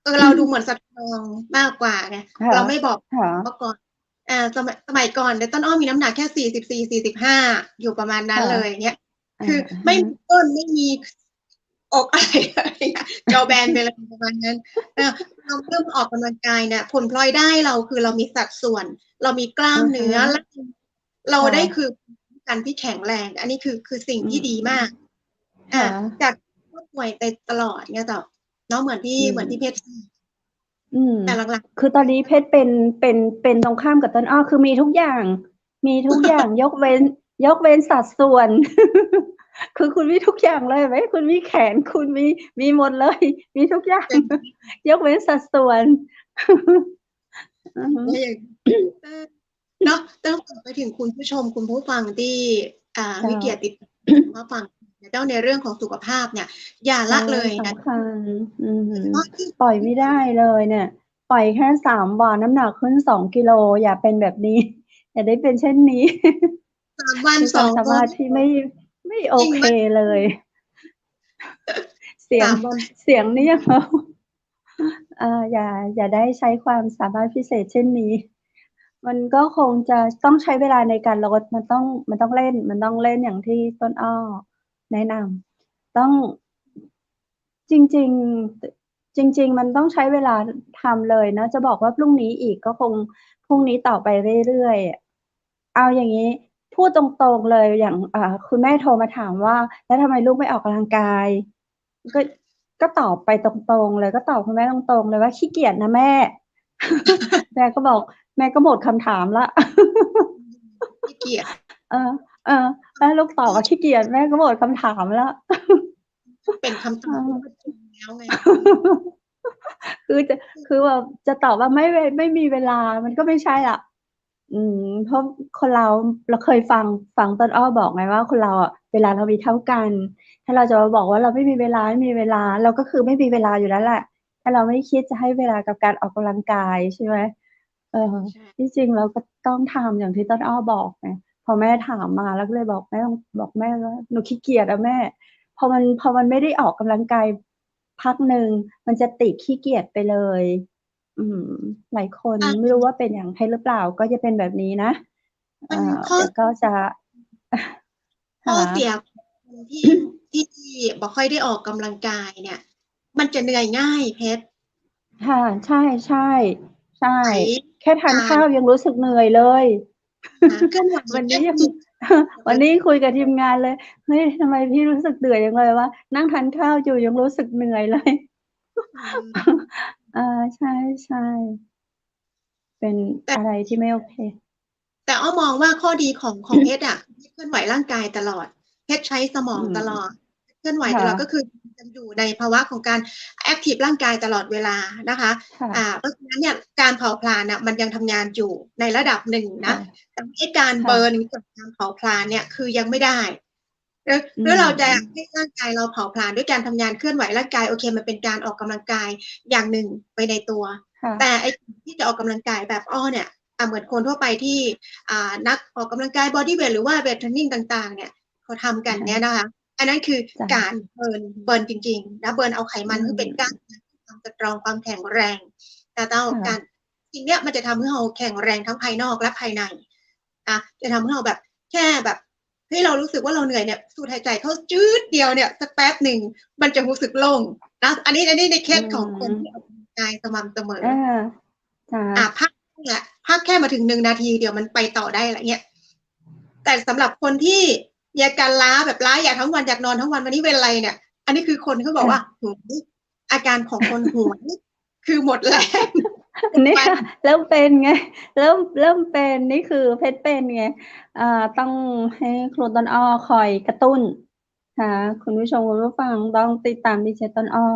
เออ เราดูเหมือนสตรองมากกว่าไง ค่ะ เราไม่บอก ค่ะ เมื่อก่อน อ่า สมัย สมัยก่อนเนี่ยต้นอ้อมีน้ำหนักแค่สี่สิบสี่ สี่สิบห้า อยู่ประมาณนั้น ค่ะ เลยเงี้ย อ่า คือไม่มี อ่า ก้น ไม่มีอกอะไรเลยอะ จอแบนไปเลยประมาณนั้น เออ เราเริ่มออกกำลังกายเนี่ย ผลพลอยได้เราคือเรามีสัดส่วน เรามีกล้ามเนื้อ อ่าฮะ และ เราได้ ค่ะ คือการที่แข็งแรง อันนี้คือ คือสิ่งที่ อืม ดีมาก อ่ะ ค่ะ จากป่วยไปตลอดเนี่ยเจ้า เนาะ เหมือนที่ อืม เหมือนที่เพชร อืม แต่หลังๆ คือตอนนี้เพชรเป็น เป็น เป็นตรงข้ามกับต้นอ้อ คือมีทุกอย่าง มีทุกอย่าง ยกเว้น ยกเว้นสัดส่วน คือคุณมีทุกอย่างเลยเห็นไหม คุณมีแขน คุณมี มีหมดเลย มีทุกอย่าง เป็น ยกเว้นสัดส่วน อือฮึ แล้วอย่าง เออ เนาะ ต้องฝากไปถึงคุณผู้ชม คุณผู้ฟังที่ อ่า เจ้า มีเกียรติติดตามมาฟังเจ้า ในเรื่องของสุขภาพเนี่ย อย่าละเลยนะ ใช่ สำคัญ อืม โดยเฉพาะที่ ปล่อยไม่ได้เลยเนี่ย ปล่อยแค่สามวัน น้ำหนักขึ้นสองกิโล อย่าเป็นแบบนี้ อย่าได้เป็นเช่นนี้ สามวัน มีความ สองวัน สามารถที่ไม่ ไม่โอเคเลย จริงไหม เสียง สามวัน เสียงนี่ยัง เอ่อ อย่า อย่าได้ใช้ความสามารถพิเศษเช่นนี้ มันก็คงจะต้องใช้เวลาในการลด มันต้อง มันต้องเล่น มันต้องเล่นอย่างที่ต้นอ้อแนะนำ ต้อง จริงๆ จริงๆ มันต้องใช้เวลาทำเลยนะ จะบอกว่าพรุ่งนี้อีกก็คง พรุ่งนี้ต่อไปเรื่อยๆ เอาอย่างนี้ พูดตรงๆ เลย อย่าง อ่า คุณแม่โทรมาถามว่า "แล้วทำไมลูกไม่ออกกำลังกาย" ก็ ก็ตอบไปตรงๆ เลย ก็ตอบคุณแม่ตรงๆ เลยว่า "ขี้เกียจนะแม่" แม่ก็บอก แม่ก็หมดคำถามละ ขี้เกียจ เออ เออ แม่ลูกตอบว่า "ขี้เกียจ" แม่ก็หมดคำถามละ เป็นคำตอบ เออ ที่มันจริงแล้วไง คือจะ คือแบบจะตอบว่าไม่ ไม่ ไม่มีเวลา มันก็ไม่ใช่ละ อืม เพราะคนเรา เราเคยฟัง ฟังต้นอ้อบอกไงว่าคนเราอะ เวลาเรามีเท่ากัน ถ้าเราจะมาบอกว่าเราไม่มีเวลา ไม่มีเวลา เราก็คือไม่มีเวลาอยู่แล้วแหละ ถ้าเราไม่คิดจะให้เวลากับการออกกำลังกายใช่ไหม เออ ใช่ ที่จริงเราก็ต้องทำอย่างที่ต้นอ้อบอกไง พอแม่ถามมาเราก็เลยบอกแม่ บอกแม่ว่า "หนูขี้เกียจอะแม่" พอมัน พอมันไม่ได้ออกกำลังกายพักหนึ่ง มันจะติดขี้เกียจไปเลย อืม หลายคน อ่ะ ไม่รู้ว่าเป็นอย่างเพชรหรือเปล่า ก็จะเป็นแบบนี้นะ มัน เอ่อ ข้อ แต่ก็จะ ข้อ ค่ะ เสียของคนที่ ที่บ่ค่อยได้ออกกำลังกายเนี่ย มันจะเหนื่อยง่ายเพชร ค่ะ ใช่ ใช่ ใช่ ไหว แค่ทานข้าวยังรู้สึกเหนื่อยเลย อ่ะ เคลื่อนไหว วันนี้ยัง แป๊บเดียว วันนี้คุยกับทีมงานเลย "เฮ้ย ทำไมพี่รู้สึกเหนื่อยจังเลยวะ นั่งทานข้าวอยู่ยังรู้สึกเหนื่อยเลย" อืม เออ ใช่ ใช่ เป็น แต่ อะไรที่ไม่โอเค แต่อ้อมองว่าข้อดีของ ของเพชรอะ เคลื่อนไหวร่างกายตลอด เพชรใช้สมอง อืม ตลอด เคลื่อนไหวตลอด ค่ะ ก็คือยังอยู่ในภาวะของการแอ็กทีฟร่างกายตลอดเวลานะคะ ค่ะ อ่า เพราะฉะนั้นเนี่ย การเผาผลาญน่ะ มันยังทำงานอยู่ในระดับหนึ่งนะ ค่ะ แต่ไอ้การ ค่ะ เบิร์นจากการเผาผลาญเนี่ย คือยังไม่ได้ หรือ อืม หรือเราจะให้ร่างกายเราเผาผลาญด้วยการทำงานเคลื่อนไหวร่างกาย โอเค มันเป็นการออกกำลังกายอย่างหนึ่งไปในตัว ค่ะ แต่ไอ้ที่จะออกกำลังกายแบบอ้อเนี่ย อ่ะ เหมือนคนทั่วไปที่ อ่า นักออกกำลังกายบอดี้เวท หรือว่าเวทเทรนนิ่งต่างๆ เนี่ย เขาทำกัน ค่ะ เนี่ยนะคะ อันนั้นคือ จ้ะ การเบิร์น เบิร์นจริงๆ นะ เบิร์นเอาไขมัน อืม ซึ่งเป็นกล้ามเนื้อ ความสตรอง ความแข็งแรง นะเจ้า ค่ะ การ สิ่งเนี้ยมันจะทำให้เราแข็งแรงทั้งภายนอกและภายใน อ่ะ จะทำให้เราแบบ แค่แบบ เฮ้ย เรารู้สึกว่าเราเหนื่อยเนี่ย สูดหายใจเข้าจืดเดียวเนี่ย สักแป๊บหนึ่ง มันจะรู้สึกโล่งนะ อันนี้ อันนี้ในเคสของคน อืม ที่ออกกำลังกายสม่ำเสมอ อ่า จ้ะ อ่ะ พักแหละ พักแค่มาถึงหนึ่งนาที เดี๋ยวมันไปต่อได้ละเนี่ย แต่สำหรับคนที่มีอาการล้าแบบล้า อยากทั้งวัน อยากนอนทั้งวัน วันนี้เป็นไรเนี่ย อันนี้คือคนเขาบอกว่า ค่ะ หวย อาการของคนหวย คือหมดแรง อันนี้ มัน เริ่มเป็นไง เริ่ม เริ่มเป็น นี่คือเพชรเป็นไง เอ่อ ต้องให้ครูต้นอ้อคอยกระตุ้นค่ะ คุณผู้ชมคุณผู้ฟังต้องติดตามดีเจต้นอ้อ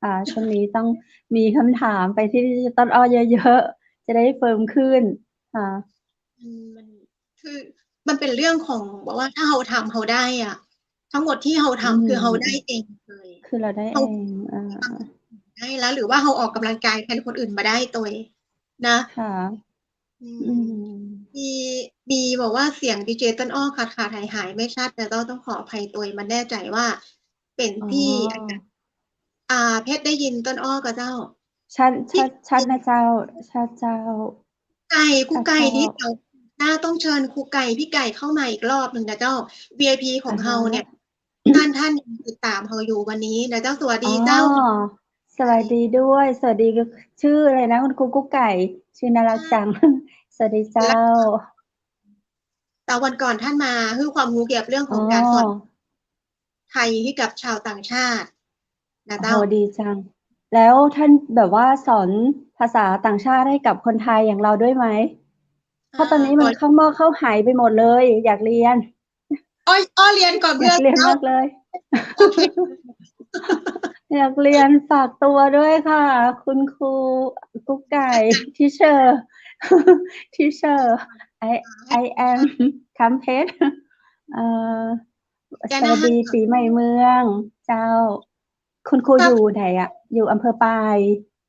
ค่ะ ช่วงนี้ต้องมีคำถามไปที่ดีเจต้นอ้อเยอะๆ จะได้เฟิร์มขึ้นค่ะ อืม มัน คือ มันเป๋นเรื่องของแบบว่าถ้าเฮาทำเฮาได้อะ ทั้งหมดตี้เฮาทำ อืม คือเฮาได้เองเลย คือเฮาได้เอง เฮา อ่า ได้แล้ว หรือว่าเฮาออกกำลังกายแทนคนอื่นบ่าได้ตวยนะ ค่ะ อืม อืม มี มีบอกว่าเสียงดีเจต้นอ้อขาดๆ หายๆ ไม่ชัดนะเจ้า ต้องขออภัยตวย บ่แน่ใจ๋ว่าเป๋นตี้ อ๋อ อากาศ อ่า เพชรได้ยินต้นอ้อก่อเจ้า ชัด ชัด ชัดนะเจ้า ชัดเจ้า ไก่ ครูไก่ ชัดเจ้า ตี้เดี๋ยวหน้าต้องเชิญครูไก่ พี่ไก่เข้ามาอีกรอบหนึ่งนะเจ้า วีไอพี ของเฮาเนี่ย อ่าฮะ ท่าน ท่านติดตามเฮาอยู่วันนี้นะเจ้า สวัสดีเจ้า อ๋อ สวัสดีด้วย สวัสดี ชื่ออะไรนะ คุณครูกุ๊กไก่ ชื่อน่ารักจัง สวัสดีเจ้า แต่วันก่อนท่านมาหื้อความรู้เกี่ยวกับเรื่องของการสอน อ๋อ ไทยให้กับชาวต่างชาตินะเจ้า โอ้โห ดีจัง แล้วท่านแบบว่าสอนภาษาต่างชาติให้กับคนไทยอย่างเราด้วยไหม เพราะตอนนี้มัน อ่า เข้าหม้อเข้าหายไปหมดเลย อยากเรียน อ้อ อ้อเรียนก่อนเพื่อน อยากเรียนมากเลย เจ้า โอเค อยากเรียน ฝากตัวด้วยค่ะ คุณครูกุ๊กไก่ teacher teacher I I am คำเพชร เอ่อ สวัสดีปี๋ใหม่เมือง เจ้า คุณครูอยู่ไหนอะ อยู่อำเภอปาย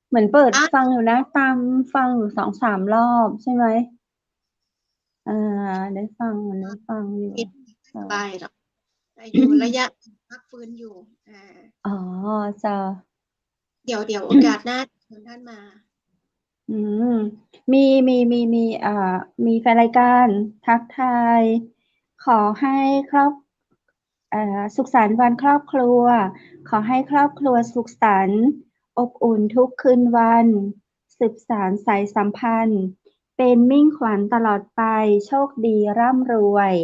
เหมือนเปิดฟังอยู่นะ ตามฟังอยู่สองสามรอบใช่ไหม อ่า ได้ฟัง ได้ฟังอยู่ สบายหรอก แต่อยู่ระยะพักฟื้นอยู่ อ่า อ๋อ เจ้า เดี๋ยว เดี๋ยวโอกาสหน้าเชิญท่านมา อืม มี มี มี มี เอ่อ มีแฟนรายการทักทาย ขอให้ครอบ เอ่อ สุขสันต์วันครอบครัว ขอให้ครอบครัวสุขสันต์ อบอุ่นทุกคืนวัน สืบสานสายสัมพันธ์ เป็นมิ่งขวัญตลอดไป โชคดีร่ำรวย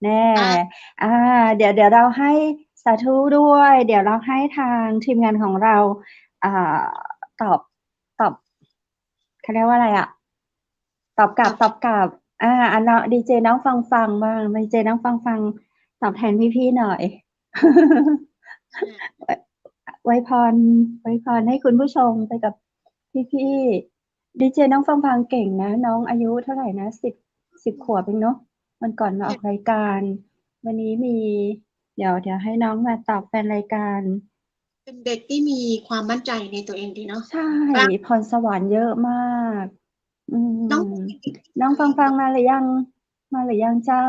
แน่ อ่ะ อ่า เดี๋ยว เดี๋ยวเราให้สาธุด้วย เดี๋ยวเราให้ทางทีมงานของเรา อ่า ตอบ ตอบ เขาเรียกว่าอะไรอะ ตอบกลับ ตอบ ตอบกลับ อ่า อันเนาะ ดีเจน้องฟังฟังบ้าง ดีเจน้องฟังฟัง ตอบแทนพี่ๆ หน่อย อ่า อวยพร อวยพรให้คุณผู้ชมไปกับพี่ๆ ดีเจน้องฟังฟังเก่งนะ น้องอายุเท่าไหร่นะ สิบ สิบขวบเองเนาะ วันก่อนมาออกรายการ วันนี้มี เดี๋ยว เดี๋ยวให้น้องมาตอบแฟนรายการ เป็นเด็กที่มีความมั่นใจในตัวเองดีเนาะ ใช่ กล้า พรสวรรค์เยอะมาก อืม น้อง น้องฟังฟังมาหรือยัง มาหรือยังเจ้า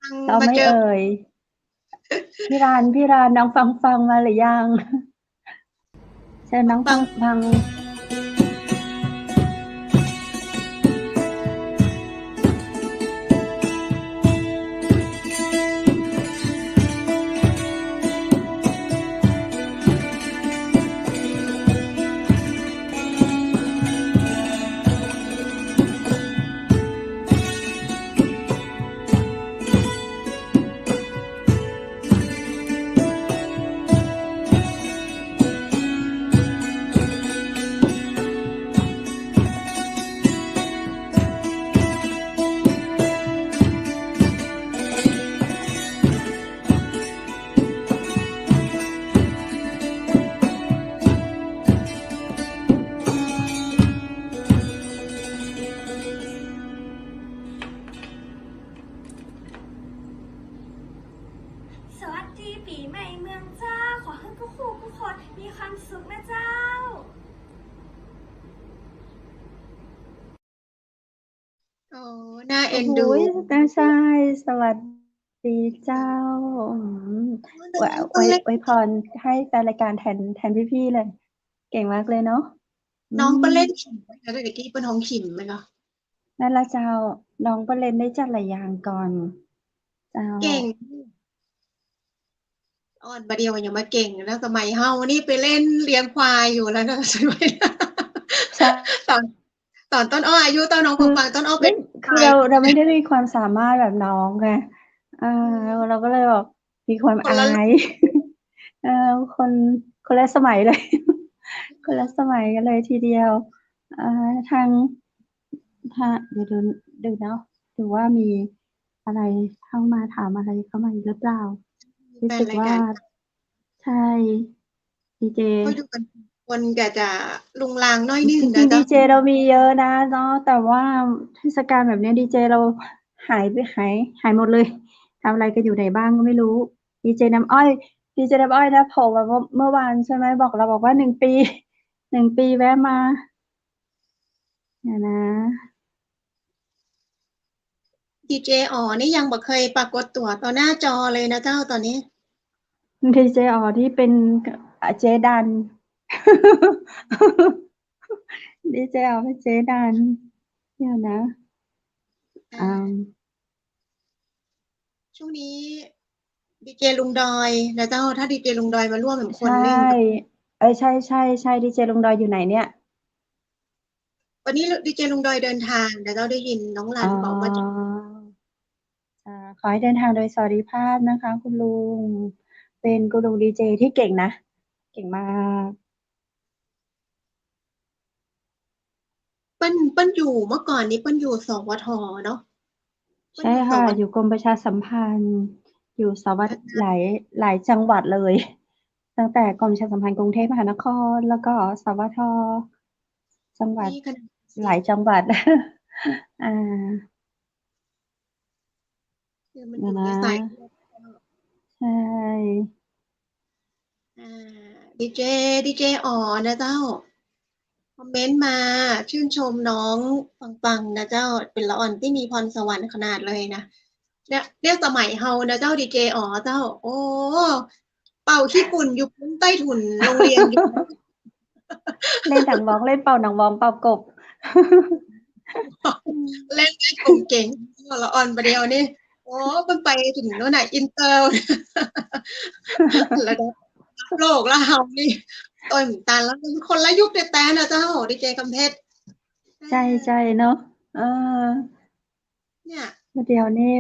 ฟัง ซ้อมไหม มาเจอ เอ่ย พี่ราน พี่ราน น้องฟังฟังมาหรือยัง เชิญน้องฟังฟัง สวัสดีปี๋ใหม่เมืองเจ้า ขอหื้อกู้คู่กู้คนมีความสุขนะเจ้า โอ้ น่าเอ็นดู โอ้โห น่าใช่ สวัสดีเจ้า อืม อวย อวย อวยพรให้แฟนรายการแทน แทนพี่ๆ เลย เก่งมากเลยเนาะ น้องเปิ้นเล่น อืม ขิมไหมคะ เมื่อกี้เปิ้นฮ้องขิมไหมคะ นั่นละเจ้า น้องเปิ้นเล่นได้จ๊ะหลายอย่างก่อน เจ้า เก่ง อ่อนบ่าเดี่ยวยังบ่าเก่งนะ สมัยเฮานี่ไปเล่นเลี้ยงควายอยู่แล้วนะ ใช่ไหม ใช่ ตอน ตอนต้นอ้ออายุเต้าน้อง คือ ฟังฟัง ต้นอ้อเป็น คือเรา เราไม่ได้มีความสามารถแบบน้องไง อ่า อืม เราก็เลยแบบมีความ คนละ อาย เออ คน คนละสมัยเลย คนละสมัยกันเลยทีเดียว เอ่อ ทาง ทาง เดี๋ยวดู ดูเนาะ ดูว่ามีอะไรเข้ามา ถามอะไรเข้ามาอีกหรือเปล่า รู้สึกว่า แฟนรายการ ใช่ ดีเจ ค่อยดูกัน คนก็จะลุงลางหน้อยนึ่ง จริงๆ นะเจ้า ดีเจเรามีเยอะนะเนาะ แต่ว่าเทศกาลแบบเนี้ย ดีเจเราหายไป หาย หายหมดเลย ทำอะไรกันอยู่ไหนบ้างก็ไม่รู้ ดีเจน้ำอ้อย ดีเจน้ำอ้อยนะ โผล่มาเมื่อ เมื่อวานใช่ไหม บอกเราบอกว่าหนึ่งปี หนึ่งปีแวะมา เดี๋ยวนะ ดีเจอ๋อนี่ยังบ่เคยปรากฏตั๋วต่อหน้าจอเลยนะเจ้าต๋อนนี้ ดีเจอ๋อที่เป็น อ่ะ เจ๊ดัน ดีเจอ๋อเป็นเจ๊ดัน เดี๋ยวนะ อ่า อ่า ช่วงนี้ดีเจลุงดอยนะเจ้า ถ้าดีเจลุงดอยมาร่วมแหมคนนึ่ง ใช่ เอ้ย ใช่ ใช่ ใช่ ดีเจลุงดอยอยู่ไหนเนี่ย วันนี้ดีเจลุงดอยเดินทาง เดี๋ยวเราได้ยินน้องหลานบอกว่าจะ อ๋อ อ่า ขอให้เดินทางโดยสวัสดิภาพนะคะ คุณลุง เป็นคุณลุงดีเจที่เก่งนะ เก่งมาก เปิ้น เปิ้นอยู่ เมื่อก่อนนี้เปิ้นอยู่ สวท เนาะ เปิ้นอยู่ ใช่ค่ะ สวท อยู่กรมประชาสัมพันธ์ อยู่ สวท หลาย หลายจังหวัดเลย ตั้งแต่กรมประชาสัมพันธ์กรุงเทพมหานคร แล้วก็ สวท จังหวัด นี่ขนาด หลายจังหวัด อ่า คือมันอยู่ในสายเลือด ใช่ อ่า ดีเจ ดีเจอ๋อนะเจ้า คอมเมนต์มาชื่นชมน้องปังๆ นะเจ้า เป๋นละอ่อนตี้มีพรสวรรค์ขนาดเลยนะ เนี่ย เนี่ยสมัยเฮานะเจ้า ดีเจอ๋อเจ้า โอ้ เป่าขี้ฝุ่นอยู่ใต้ถุนโรงเรียนอยู่ เล่นหนังวอง เล่นเป่าหนังวอง เป่ากบ เล่นได้กงเก๋ง ละอ่อนบ่าเดี่ยวนี้ โอ้ มันไปเถิงโน่นน่ะ อินเตอร์ ระดับโลกแล้วเฮานี่ โอ้ย ต๋ายแล้ว คนละยุคแต๊ๆ นะเจ้า ดีเจกำเพชร ใช่ ใช่เนาะ เออ เนี่ย บ่าเดี่ยวนี้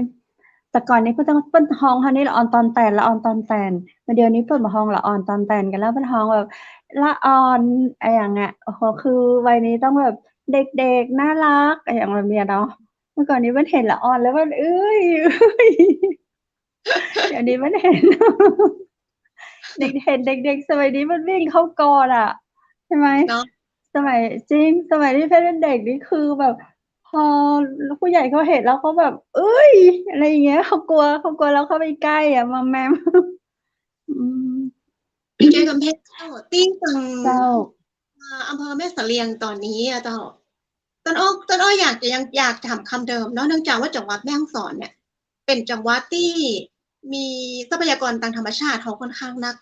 แต่ก่อนนี้เปิ้นต้อง เปิ้นฮ้องเฮานี่ละอ่อนตอนแตน ละอ่อนตอนแตน บ่าเดี่ยวนี้เปิ้นบ่ฮ้องละอ่อนตอนแตนกั๋นแล้ว เปิ้นฮ้องแบบ ละอ่อน อะหยังอะ โอ้โห คือวัยนี้ต้องแบบเด็กๆ น่ารัก อะหยังแบบเนี้ยเนาะ เมื่อก่อนนี้เปิ้นเห็นละอ่อนแล้วเปิ้น เอ้ย เดี๋ยวนี้เปิ้นเห็น เด็ก เห็นเด็กๆ สมัยนี้มันวิ่งเข้ากอดอะ ใช่ไหม เนาะ สมัย จริง สมัยที่เพชรเป็นเด็กนี่คือแบบ พอผู้ใหญ่เขาเห็นแล้วเขาแบบ เอ้ย อะไรอย่างเงี้ย เขากลัว เขากลัวเราเข้าไปใกล้อะ มอมแมม อืม เจ๊กำเพชรเจ้า ตี้ตัง เจ้า อ่า อำเภอแม่เสลียงต๋อนนี้อะเจ้า ต้นอ้อ ต้นอ้ออยากจะ ยังอยากถามกำเดิมเนาะ เนื่องจากว่าจังหวัดแม่ฮ่องสอนเนี่ย เป๋นจังหวัดตี้มีทรัพยากรตางธรรมชาติเฮาค่อนข้างนัก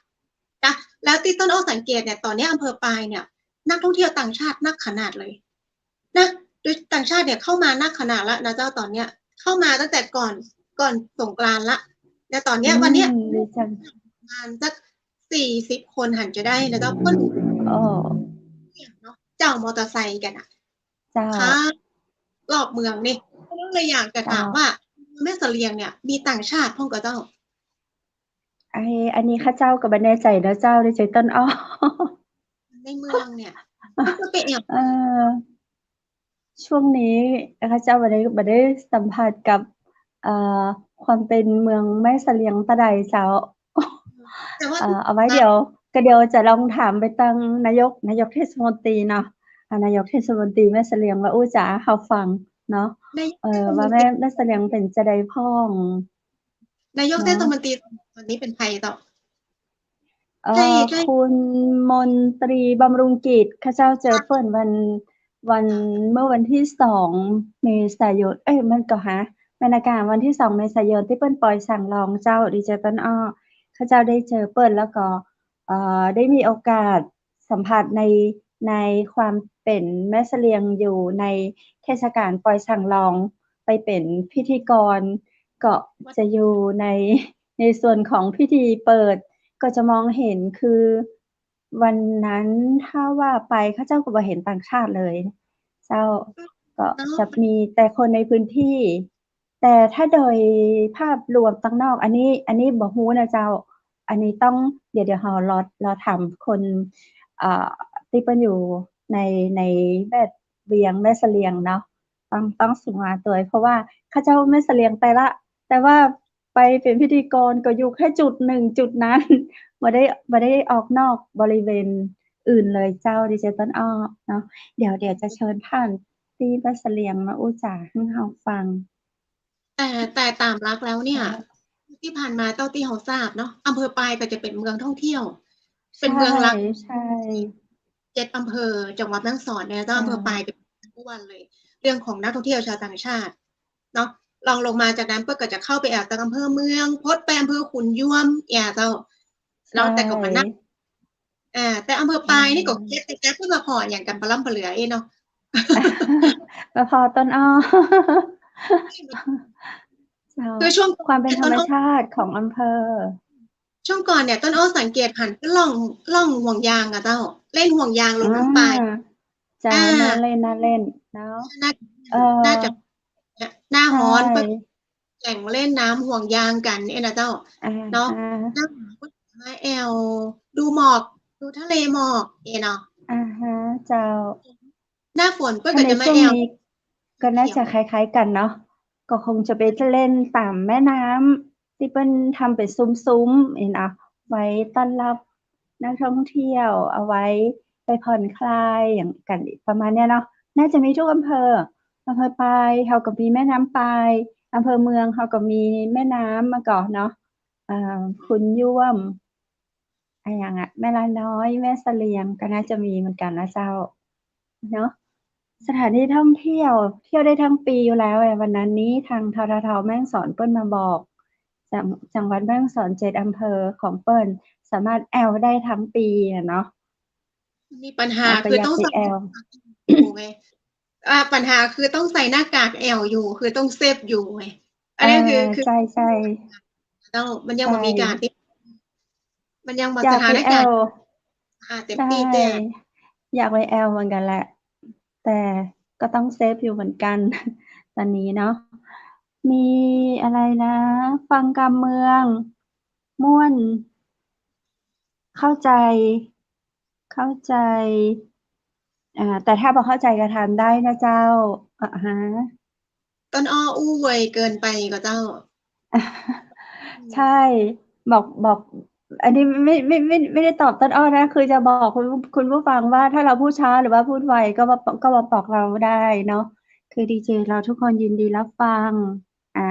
นะ แล้วตี้ต้นอ้อสังเกตเนี่ย ต๋อนนี้อำเภอปายเนี่ย นักท่องเที่ยวต่างชาตินักขนาดเลยนะ โดยต่างชาติเนี่ยเข้ามานักขนาดละนะเจ้า ต๋อนเนี้ย เข้ามาตั้งแต่ก่อน ก่อนสงกรานต์ละ แล้วต๋อนเนี้ย อืม วันเนี้ย ดีจัง ประมาณสักสี่สิบคนหันจะได้นะเจ้า เปิ้น โอ้ เนาะ เจ้ามอเตอร์ไซค์กั๋นอะ เจ้า ค่ะ รอบเมืองนี่ ก็เลยอยากจะถาม เจ้า ว่า แม่เสลียงเนี่ย มีต่างชาติพ่องก่อเจ้า ไอ้ อันนี้ข้าเจ้าก็บ่แน่ใจ๋นะเจ้า ในใจ๋ต้นอ้อ ในเมืองเนี่ย ก็ไปแอบ เออ ช่วงนี้ข้าเจ้าบ่ได้ บ่ได้สัมผัสกับ เอ่อ ความเป๋นเมืองแม่เสลียงตะใดเจ้า แต่ว่า เอ่อ เอาไว้เดี๋ยว ก็เดี๋ยวจะลองถามไปตังนายก นายกเทศมนตรีเนาะ อ่า นายกเทศมนตรีแม่เสลียงว่าอู้จ๋าหื้อเฮาฟังเนาะ นายก เออ เทศมนตรี ว่าแม่ แม่เสลียงเป๋นจาใดพ่อง นายก เนาะ เทศมนตรีต๋อนนี้เป๋นใผเจ้า เอ่อ ใช่ ใช่ คุณมนตรีบำรุงกิจ ข้าเจ้าเจอเปิ้นวัน วัน ค่ะ เมื่อวันตี้สองเมษายน เอ้ย มันก็หา แม่นกา วันตี้สองเมษายนตี้เปิ้นปอยสั่งลองเจ้า ดีเจต้นอ้อ ข้าเจ้าได้เจอเปิ้น แล้วก็ เอ่อ ได้มีโอกาสสัมผัสใน ในความเป๋นแม่เสลียงอยู่ในเทศกาลปอยสั่งลอง ไปเป๋นพิธีกร ก็จะอยู่ใน ในส่วนของพิธีเปิด ก็จะมองเห็นคือ วันนั้นถ้าว่าไปข้าเจ้าก็บ่เห็นต่างชาติเลยเจ้า ก็ เนาะ จะมีแต่คนในพื้นที่ แต่ถ้าโดยภาพรวมตังนอก อันนี้ อันนี้บ่ฮู้นะเจ้า อันนี้ต้อง เดี๋ยว เดี๋ยวเฮารอ รอถามคน เอ่อ ตี้เปิ้นอยู่ใน ในแวดเวียงแม่เสลียงเนาะ ต้อง ต้องสงวนตวย เพราะว่าข้าเจ้าแม่เสลียงแต๊ละ แต่ว่าไปเป๋นพิธีกรก็อยู่แค่จุดนึ่งจุดนั้น บ่ได้ บ่ได้ออกนอกบริเวณอื่นเลยเจ้า ดีเจต้นอ้อเนาะ เดี๋ยว เดี๋ยวจะเชิญผ่านตี้แม่เสลียงมาอู้จ๋าหื้อเฮาฟัง แต่ แต่ต๋ามหลักแล้วเนี่ย เจ้า ตี้ผ่านมาเต้าตี้เฮาทราบเนาะ อำเภอปายก็จะเป๋นเมืองท่องเที่ยว เป๋นเมืองหลัก ใช่ ใช่ เจ็ดอำเภอจังหวัดแม่ฮ่องสอนเนี่ยเจ้า ใช่ อำเภอปายจะเป๋นนัมเบอร์วันเลย เรื่องของนักท่องเที่ยวชาวต่างชาติเนาะ รองลงมาจากนั้นเปิ้นก็จะเข้าไปแอ่วตางอำเภอเมือง พดไปอำเภอขุนยวม แอ่เจ้า เนาะ ใช่ แต่ก็มานับ อ่า แต่อำเภอปายนี่ก็ อืม เก็บแต่แก๊ปเปิ้นมาผ่ออย่างกั๋นปะล้ำปะเหลือเอ้เนาะ มาผ่อต้นอ้อ เจ้า คือช่วง ความเป็นธรรมชาติของอำเภอ ช่วงก่อนเนี่ย ต้นอ้อสังเกตหันไปล่อง ล่องห่วงยางอะเจ้า เล่นห่วงยางลงน้ำปาย อ่า เจ้า อ่า น่าเล่น น่าเล่นเนาะ น่า เออ น่าจะ หน้าฮ้อน ใช่ เปิ้นแข่งเล่นน้ำห่วงยางกั๋นเอ้นะเจ้า อ่า เนาะ อ่า หน้าหนาวก็มาแอ่วดูหมอก ดูทะเลหมอกเอ้เนาะ อ่าฮะ เจ้า หน้าฝนเปิ้นก็จะมาแอ่ว ถ้าในช่วงนี้ก็น่าจะคล้ายๆ กั๋นเนาะ ก็คงจะไปเล่นต๋ามแม่น้ำตี้เปิ้นทำเป๋นซุ้มๆ เอ้นะ ไว้ต้อนรับนักท่องเที่ยว เอาไว้ไปผ่อนคลายอย่างกั๋นประมาณเนี้ยเนาะ น่าจะมีทุกอำเภอ อำเภอปายเฮาก็มีแม่น้ำปาย อำเภอเมืองเฮาก็มีแม่น้ำมาก่อนเนาะ อ่า ขุนยวม อะหยังอะ แม่ลาน้อย แม่เสลียง ก็น่าจะมีเหมือนกั๋นนะเจ้า เนาะ สถานที่ท่องเที่ยว เที่ยวได้ทั้งปีอยู่แล้วอะ วันนั้นนี้ทาง ททท แม่ฮ่องสอนเปิ้นมาบอก จัง จังหวัดแม่ฮ่องสอนเจ็ดอำเภอของเปิ้นสามารถแอ่วได้ทั้งปีอะเนาะ มีปัญหา อ่ะ คือต้องใส่ ก็อยากไปแอ่ว อยู่ไง อ่า ปัญหาคือต้องใส่หน้ากากแอ่วอยู่ คือต้องเซฟอยู่ไง อันนี้คือ อ่า คือ ใช่ ใช่ แล้วมันยังบ่มี ใช่ ก๋านตี้ มันยังบ่ อยากไป สถานก๋าน แอ่ว อ่า เต็มตี้ ใช่ เตี้ย อยากไปแอ่วเหมือนกั๋นแหละ แต่ก็ต้องเซฟอยู่เหมือนกั๋น ต๋อนนี้เนาะ มีอะไรนะ ฟังกำเมือง ม่วน เข้าใจ๋ เข้าใจ๋ อ่า แต่ถ้าบ่เข้าใจ๋ก็ถามได้นะเจ้า อ่าฮะ ต้นอ้ออู้ไวเกินไปก่อเจ้า ใช่ บอก บอก อันนี้ไม่ ไม่ ไม่ ไม่ได้ตอบต้นอ้อนะ คือจะบอกคุณ คุณผู้ฟังว่าถ้าเราพูดช้าหรือว่าพูดไวก็มา ก็มาบอกเราได้เนาะ คือดีเจเราทุกคนยินดีรับฟัง อ่า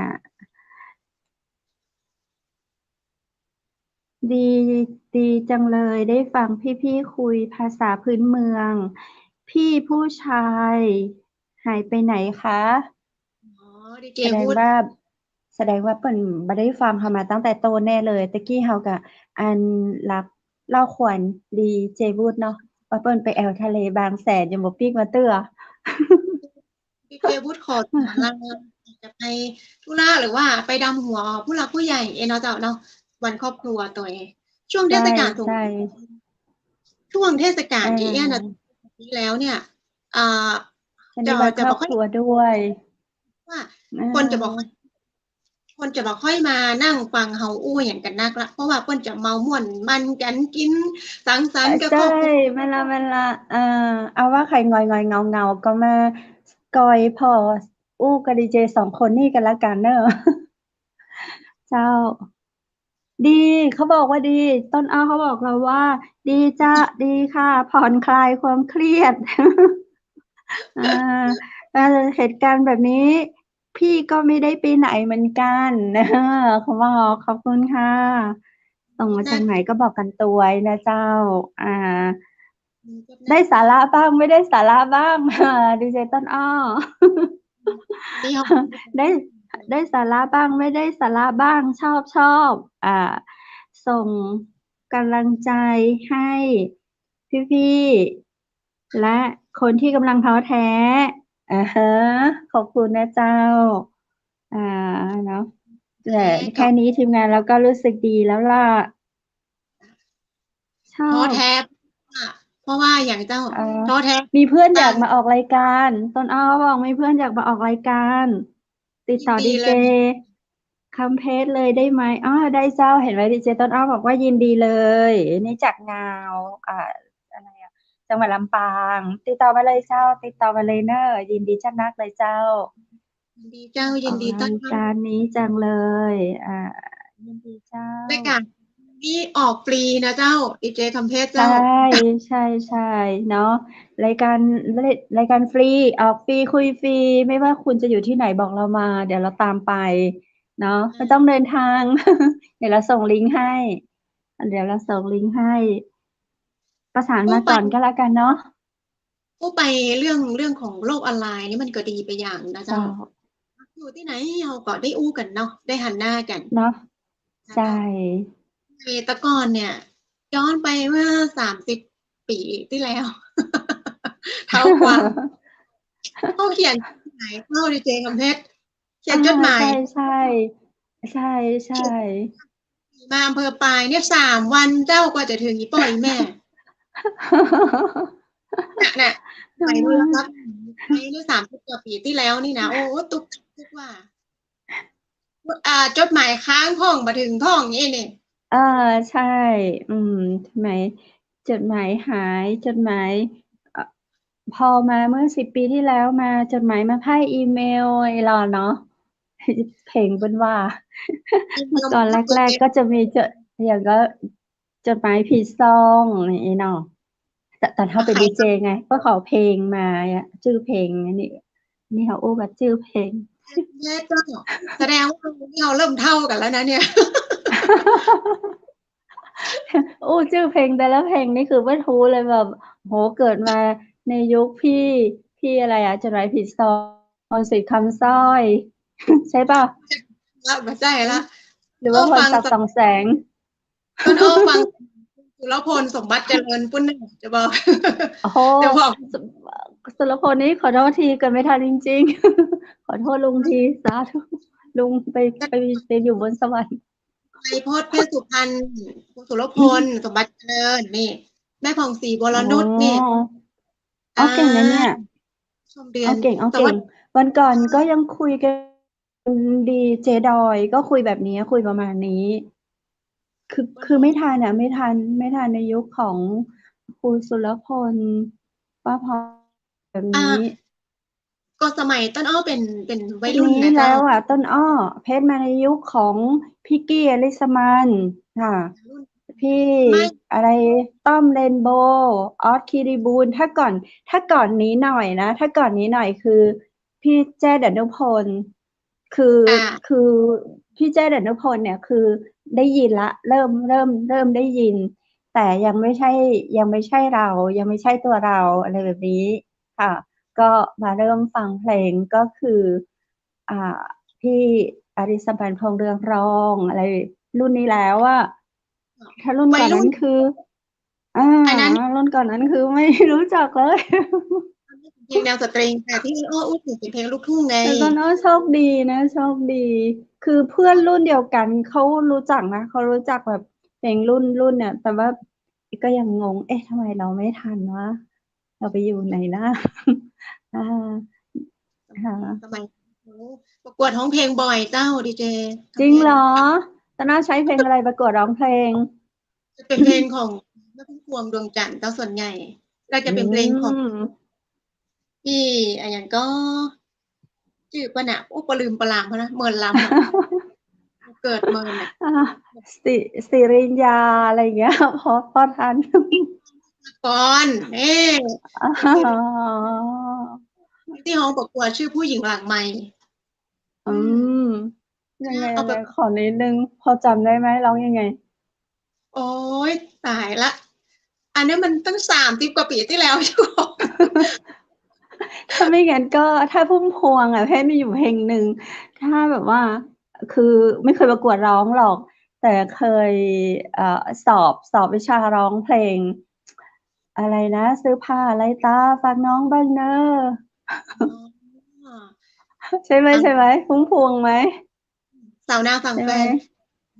ดี ดีจังเลย ได้ฟังพี่ๆ คุยภาษาพื้นเมือง พี่ผู้ชายหายไปไหนคะ อ๋อ ดีเจ แสดง วุฒิ ว่า แสดงว่าเปิ้นบ่ได้ฟังเฮามาตั้งแต่ต้นแน่เลย ตะกี้เฮาก็อันลักเล่าขวัญดีเจ วุฒิเนาะ ว่าเปิ้นไปแอ่วทะเลบางแสน ยังบ่ปิ๊กมาเตื้อ ดีเจ วุฒิขอลา จะไปธุระหรือว่าไปดำหัวผู้หลักผู้ใหญ่เอ้เนาะเจ้าเนาะ วันครอบครัวตวย ช่วงเทศกาล ใช่ สง ใช่ ช่วงเทศกาล เออ ตี้เอี้ยนะ นี้แล้วเนี่ย เอ่อ จะมี จะ วัน จะ ครอบครัวด้วย ว่า อ่า คนจะบ่ค่อย คนจะบ่ค่อยมานั่งฟังเฮาอู้หยังกั๋นนักละ เพราะว่าเปิ้นจะเมาม่วนมันกั๋น กิ๋นสังสรรค์กับ ใช่ ครอบครัว แม่นละ แม่นละ เอ่อ เอาว่าใผหงอยๆ เหงาๆ ก็มาก่อยผ่ออู้กับดีเจสองคนนี่กั๋นละกั๋นเนาะ เจ้า ดี เขาบอกว่าดี ต้นอ้อเขาบอกเราว่า ดีจ้ะ ดีค่ะ ผ่อนคลายความเครียด อ่า เอ่อ เหตุการณ์แบบนี้ พี่ก็ไม่ได้ไปไหนเหมือนกัน เออ เขาบอก ขอบคุณค่ะ ส่งมาจากไหนก็บอกกั๋นตวยนะเจ้า อ่า ได้สาระบ้าง ไม่ได้สาระบ้าง อ่า ดีเจต้นอ้อ ได้ ได้สาระบ้าง ไม่ได้สาระบ้าง ชอบ ชอบ อ่า ส่งกำลังใจให้พี่ๆ และคนที่กำลังท้อแท้ อ่าฮะ ขอบคุณนะเจ้า อ่า เนาะ แต่แค่นี้ทีมงานเราก็รู้สึกดีแล้วล่ะ ชอบ ท้อแท้ เพราะว่าอย่างเจ้า เอ่อ ท้อแท้ มีเพื่อนอยากมาออกรายการ ต้นอ้อบอกมีเพื่อนอยากมาออกรายการ ติดต่อ ยินดีเลย ดีเจคำเพชรเลยได้ไหม อ๋อ ได้เจ้า เห็นไหม ดีเจต้นอ้อบอกว่ายินดีเลย นี่จากงาว อ่า อะไรอะ จังหวัดลำปาง ติดต่อมาเลยเจ้า ติดต่อมาเลยเน่อ ยินดีจัดนักเลยเจ้า ยินดีเจ้า ยินดีต้อนรับ ออกรายการนี้จังเลย อ่า ยินดีเจ้า รายการนี้ออกฟรีนะเจ้า ดีเจคำเพชรเจ้า ใช่ ใช่ ใช่เนาะ รายการ รายการฟรี ออกฟรี คุยฟรี ไม่ว่าคุณจะอยู่ที่ไหนบอกเรามา เดี๋ยวเราตามไปเนาะ ไม่ต้องเดินทาง เดี๋ยวเราส่งลิงก์ให้ เดี๋ยวเราส่งลิงก์ให้ ประสานมาก่อนก็แล้วกันเนาะ อู้ไปเรื่อง เรื่องของโลกออนไลน์นี่มันก็ดีไปอย่างนะเจ้า เจ้า อยู่ตี้ไหนเฮาก็ได้อู้กั๋นเนาะ ได้หันหน้ากั๋นเนาะ นะเจ้า ใช่ แต่ก่อนเนี่ย ย้อนไปเมื่อสามสิบปี๋ตี้แล้ว เท้าความ เฮาเขียนจดหมายเจ้า ดีเจคำเพชร เขียนจดหมาย อ่า ใช่ ใช่ ใช่ ใช่ มาอำเภอปายเนี่ย สามวันเจ้ากว่าจะเถิงอี่ป้ออี่แม่ น่ะ น่ะ สมัยโทรศัพท์ ในเมื่อสามสิบกว่าปี๋ตี้แล้วนี่นะ โอ้ ตุ๊ก ตุ๊กว่า อ่า จดหมายค้างพ่อง บ่เถิงพ่องนี่นี่ เออ ใช่ อืม ทำไม จดหมายหาย จดหมาย เอ่อ พอมาเมื่อสิบปี๋ที่แล้วมา จดหมายมาพ่ายอีเมล ไอ้หล่อเนาะ เพลงเปิ้นว่า อีเมล เมื่อก่อนแรกๆ ก็จะมีจด อย่างก็ จดหมายผิดซอง อย่างนี้เนาะ แต่ แต่เฮาเป๋นดีเจไง ก็ขอเพลงมาอะ จื้อเพลงอันนี้ นี่เฮาอู้ว่าจื้อเพลง แสดงว่าเฮาเริ่มเฒ่ากั๋นแล้วนะเนี่ย อู้จื้อเพลงแต่ละเพลงนี่คือบ่ฮู้เลยแบบ โห เกิดมาในยุคพี่ พี่อะไรอะ จดหมายผิดซอง มนต์สิทธิ์คำสร้อย ใช่เปล่า ละ บ่ใจ้ละ หรือว่า โอ้ พรศักดิ์ ฟัง ส่องแสง ต้นอ้อฟังสุรพลสมบัติเจริญปุ้นน่ะ จะบอก โอ้โห จะบอก สุ สุรพลนี่ขอโทษที เกิดไม่ทันจริงๆ ขอโทษลุงที สาธุ ลุงไป ไป ไปอยู่บนสวรรค์ ไตรภพเพชรสุพรรณ สุรพลสมบัติเจริญ นี่ แม่ผ่องศรีวรนุชนี่ อ๋อ อ๋อ เก่งนะเนี่ย อ่า ชมเดือน อ๋อ เก่ง อ๋อ แต่ว่า เก่ง วันก่อนก็ยังคุยกัน ดีเจดอยก็คุยแบบนี้ คุยประมาณนี้ คือ คือไม่ทันอะ ไม่ทัน ไม่ทันในยุคของครูสุรพล ป้าพร แบบนี้ อ่า ก็สมัยต้นอ้อเป๋น เป๋นวัยรุ่นนะเจ้า แล้วอะ ต้นอ้อ เพชรมาในยุคของพิกกี้ อลิสมันค่ะ วัยรุ่น พี่ ไม่ อะไร ต้อมเรนโบว์ ออส คีรีบูรณ์ ถ้าก่อน ถ้าก่อนนี้หน่อยนะ ถ้าก่อนนี้หน่อยคือ พี่แจ้ ดนุพล คือ อ่า คือพี่แจ้ ดนุพลเนี่ย คือได้ยินละ เริ่ม เริ่ม เริ่มได้ยิน แต่ยังไม่ใช่ ยังไม่ใช่เรา ยังไม่ใช่ตัวเรา อะไรแบบนี้ค่ะ ก็มาเริ่มฟังเพลงก็คือ อ่า พี่อริสมัน พงษ์เรืองรอง อะไรรุ่นนี้แล้วอะ ถ้ารุ่นก่อนนั้นคือ วัยรุ่น อ่า อันนั้น รุ่นก่อนนั้นคือไม่รู้จักเลย เพลงแนวสตริง แต่ที่อ้ออู้เถิงเป๋นเพลงลูกทุ่งไง แต่ต้นอ้อโชคดีนะ โชคดี คือเพื่อนรุ่นเดียวกันเขารู้จักนะ เขารู้จักแบบเพลงรุ่น รุ่นเนี่ย แต่ว่าก็ยังงง เอ๊ะ ทำไมเราไม่ทันวะ เราไปอยู่ไหนนะ อ่า ค่ะ สมัยประกวดฮ้องเพลงบ่อยเจ้า ดีเจ จริงเหรอ ต้นอ้อใช้เพลงอะไรประกวดฮ้องเพลง จะเป๋นเพลงของแม่พุ่มพวง ดวงจันทร์ เจ้าส่วนใหญ่ แล้วจะเป๋นเพลงของ อืม พี่อะหยังก็ จื้อเปิ้นน่ะ โอ้ ปะลืมปะลามเปิ้นนะ เมินลำอะ เกิดเมินน่ะ อ่า สิ สิริญญา อะไรอย่างเงี้ย พอ พอทัน ก่อน เอ๊ะ อ๋อ ตี้ฮ้องประกวดจื้อผู้หญิงหลังไมค์ อืม อืม ยังไง เอาแบบ ขอนิดนึง พอจ๋ำได้ไหม ร้องยังไง โอ๊ย ต๋ายละ อันนี้มันตั้งสามสิบกว่าปี๋ตี้แล้ว ถ้าไม่งั้นก็ ถ้าพุ่มพวงอะ เพชรมีอยู่เพลงหนึ่ง ถ้าแบบว่า คือไม่เคยประกวดร้องหรอก แต่เคย เอ่อ สอบ สอบวิชาร้องเพลง อะไรนะ ซื้อผ้าไล่ต๋าฝากน้องบ้างเน่อ อ๋อ ใช่ไหม อ่ะ ใช่ไหม พุ่มพวงไหม สาวนาฝั่งแฟน ใช่ไหม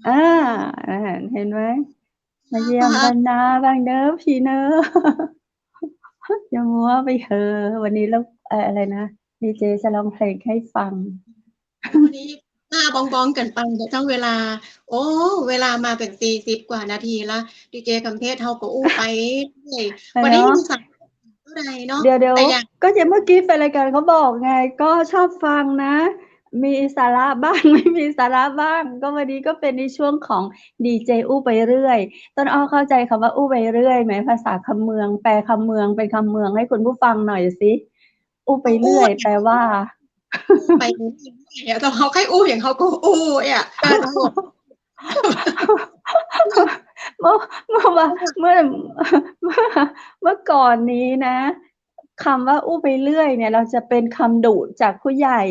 อ่า อ่า เห็นไหม มาเยี่ยมบ้านนาบ้างเน่อพี่เน่อ อย่ามัวไปเหอะ วันนี้เรา เอ่อ อะไรนะ ดีเจจะร้องเพลงให้ฟัง วันนี้หน้าบ้องๆ กั๋นไปนะเจ้า เวลา โอ้ เวลามาเป๋นสี่สิบกว่านาทีละ ดีเจคำเพชรเฮาก็อู้ไปเรื่อย เออ วันนี้ เนาะ มีสาย าใดเนาะ เดี๋ยวๆ แต่อย่าง ก็อย่างเมื่อกี้แฟนรายการเขาบอกไง ก็ชอบฟังนะ มีสาระบ้าง ไม่มีสาระบ้าง ก็วันนี้ก็เป็นในช่วงของดีเจอู้ไปเรื่อย ต้นอ้อเข้าใจคำว่าอู้ไปเรื่อยไหม ภาษาคำเมือง แปลคำเมืองเป็นคำเมืองให้คุณผู้ฟังหน่อยสิ อู้ไปเรื่อย อู้ แปลว่า อู้ไปเรื่อยอะ แต่เขาใค่อู้อย่างเขาก็อู้อะ เออ เมื่อ เมื่อวาน เมื่อ เมื่อ เมื่อก่อนนี้นะ คำว่าอู้ไปเรื่อยเนี่ย เราจะเป็นคำดุจากผู้ใหญ่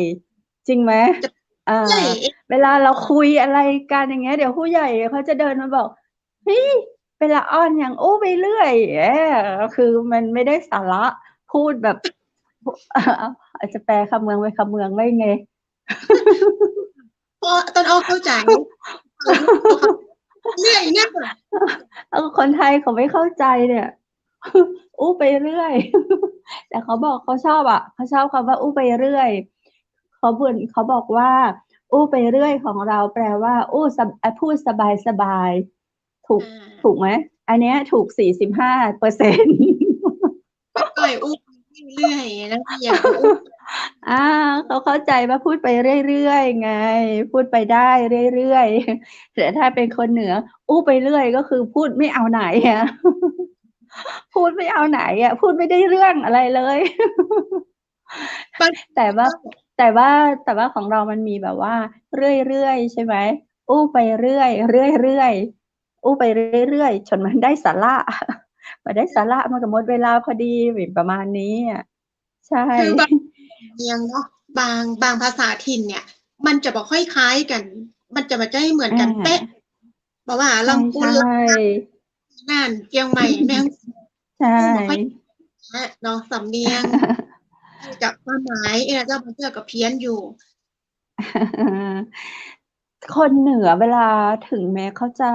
จริงไหม จะ อ่า ใช่ เวลาเราคุยอะไรกันอย่างเงี้ย เดี๋ยวผู้ใหญ่เขาจะเดินมาบอก เฮ้ย เป๋นละอ่อนหยังอู้ไปเรื่อย เออ คือมันไม่ได้สาระ พูดแบบ อาจจะแปลคำเมืองไปคำเมืองไว้ไง อ้อ ต้นอ้อเข้าใจ เรื่อยเนี่ย เออ คนไทยเขาไม่เข้าใจเนี่ย อู้ไปเรื่อย แต่เขาบอกเขาชอบอะ เขาชอบคำว่าอู้ไปเรื่อย เขาบ่น เขาบอกว่า อู้ไปเรื่อยของเราแปลว่า อู้สบ- เอ่อ พูดสบายๆ ถูก อ่า ถูกไหม อันเนี้ยถูกสี่สิบห้าเปอร์เซ็นต์ ก็เลยอู้ไปเรื่อยๆ แล้วก็อยากจะอู้ อ่า เขาเข้าใจว่าพูดไปเรื่อยๆ ไง พูดไปได้เรื่อยๆ แต่ถ้าเป็นคนเหนือ อู้ไปเรื่อยก็คือพูดไม่เอาไหนอะ พูดไม่เอาไหนอะ พูดไม่ได้เรื่องอะไรเลย มัน แต่ว่า แต่ว่า แต่ว่าของเรามันมีแบบว่า เรื่อยๆ ใช่ไหม อู้ไปเรื่อย เรื่อยๆ อู้ไปเรื่อยๆ จนมันได้สาระ พอได้สาระมันก็หมดเวลาพอดี ประมาณนี้อะ ใช่ คือบางสำเนียงเนาะ บาง บางภาษาถิ่นเนี่ย มันจะบ่ค่อยคล้ายกั๋น มันจะบ่ใจ้เหมือนกั๋น อ่า เป๊ะ บ่ว่า ใช่ ลำพูน ใช่ ลำปาง น่าน เจียงใหม่ แม่ฮ่องสอน ใช่ บ่ค่อย เนาะ สำเนียง กับความหมาย เอ๊ะ เจ้า บางเตื้อก็เพี้ยนอยู่ คนเหนือเวลาถึงแม้เขาจะ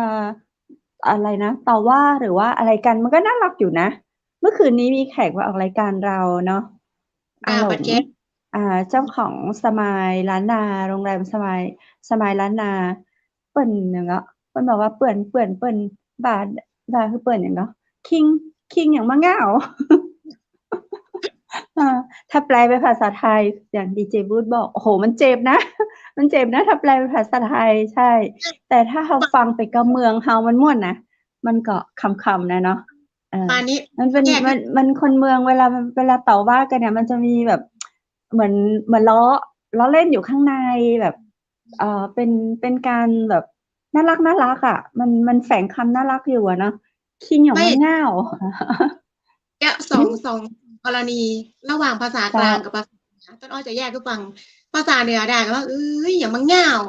อะไรนะ ต่อว่าหรือว่าอะไรกั๋น มันก็น่ารักอยู่นะ เมื่อคืนนี้มีแขกมาออกรายการเราเนาะ อ่า อาหลง บัดเจ๊ยบ อ่า เจ้าของสมายล้านนา โรงแรมสมาย สมายล้านนา เปิ้นหยังก็ เปิ้นบอกว่าเปื้อน เปื้อน เปิ้นบ่า บ่าคือเปื้อนหยังก็ คิง คิงหยังบ่าง่าว อ่า ถ้าแปลเป็นภาษาไทย อย่างดีเจบูธบอก โอ้โห มันเจ็บนะ มันเจ็บนะ ถ้าแปลเป็นภาษาไทย ใช่ แต่ถ้าเฮาฟังไปกำเมืองเฮามันม่วนนะ มันก็ขำๆ นะเนาะ เออ ประมาณนี้ มันเป็น แยก มัน มันคนเมืองเวลา เวลาต่อว่ากั๋นเนี่ย มันจะมีแบบ เหมือน เหมือนล้อ ล้อเล่นอยู่ข้างในแบบ เอ่อ เป็น เป็นการแบบน่ารักน่ารักอะ มัน มันแฝงคำน่ารักอยู่อะเนาะ คิงหยังบ่าง่าว เนี่ย สอง สองกรณีระหว่างภาษากลางกับภาษาเหนือ ต้นอ้อจะแยกหื้อฟัง ภาษาเหนือด่ากั๋นว่า เอ้ย หยังบ่าง่าว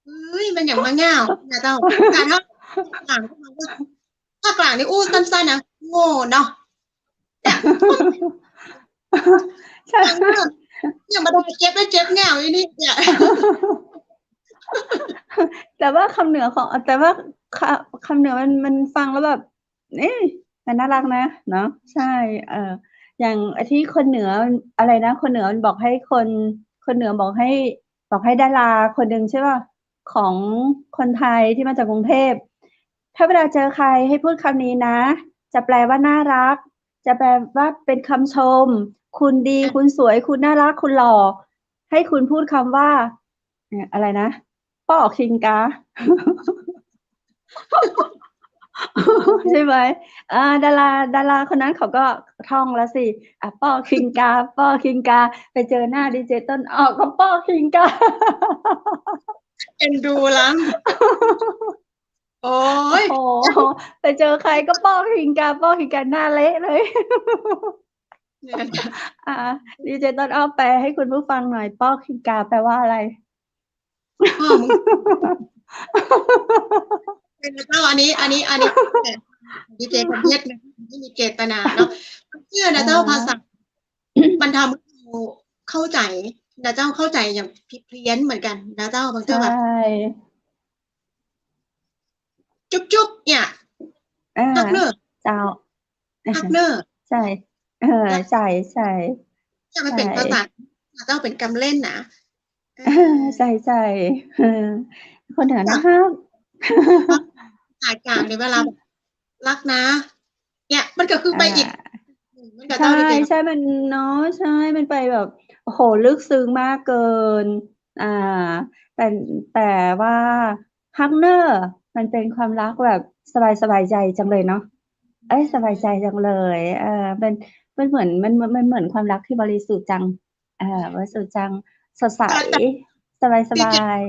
เอ้ย มันหยังบ่าง่าว นะเจ้า แต่ถ้าภาคกลาง ภาคกลางนี่อู้สั้นๆ นะ โง่เนาะ ใช่ ยังบ่ได้เจ็บ ได้เจ็บง่าวอีนี่เนี่ย แต่ว่าคำเหนือของ แต่ว่าคำ คำเหนือมัน มันฟังแล้วแบบ เอ๊ะ มันน่ารักนะ เนาะ ใช่ เอ่อ อย่างที่คนเหนือ อะไรนะ คนเหนือมันบอกให้คน คนเหนือบอกให้ บอกให้ดาราคนหนึ่งใช่ป่ะ ของคนไทยที่มาจากกรุงเทพ ถ้าเวลาเจอใครให้พูดคำนี้นะ จะแปลว่าน่ารัก จะแปลว่าเป็นคำชม คุณดี คุณสวย คุณน่ารัก คุณหล่อ ให้คุณพูดคำว่า เนี่ย อะไรนะ ป้อคิงกา ใช่ไหม อ่า ดารา ดาราคนนั้นเขาก็ท่องแล้วสิ อ่ะ ป้อคิงกา ป้อคิงกา ไปเจอหน้าดีเจต้นอ้อก็ป้อคิงกา เอ็นดูล้ำ โอ้ย โอ้โห ไปเจอใครก็ป้อคิงกา ป้อคิงกา หน้าเละเลย เนี่ย อ่า ดีเจต้นอ้อแปลให้คุณผู้ฟังหน่อย ป้อคิงกาแปลว่าอะไร อ้อ มึง เป็นเจ้า อันนี้ อันนี้ อันนี้ ดีเจกันเทศนะ ไม่มีเจตนาเนาะ เจื้อนะเจ้า อ่า ภาษา มันทำให้เราเข้าใจ๋นะเจ้า เข้าใจ๋อย่างผิดเพี้ยนเหมือนกั๋นนะเจ้า บางเตื้อแบบ ใช่ จุ๊บจุ๊บเนี่ย อ่า ฮักเนอร์ เจ้า ฮักเนอร์ ใช่ เออ นะ ใช่ ใช่ จะมันเป๋น ใช่ ภาษา เจ้าเป๋นกำเล่นนะ เออ ใช่ ใช่ เออ คนเหนือนะ ภาษากลางเนี่ยเวลาแบบ รักนะ เนี่ยมันก็คือไปอีก อ่า มันก็ ใช่ เจ้าดีเจ ใช่ มันเนาะ ใช่ มันไปแบบ โอ้โห ลึกซึ้งมากเกิน อ่า แต่ แต่ว่าฮักเน่อ มันเป็นความรักแบบสบาย สบายใจจังเลยเนาะ เอ้ย สบายใจจังเลย เออ เป็น มันเหมือน มัน มันเหมือนความรักที่บริสุทธิ์จัง เออ บริสุทธิ์จัง สดใส แต่ แต่ สบาย สบาย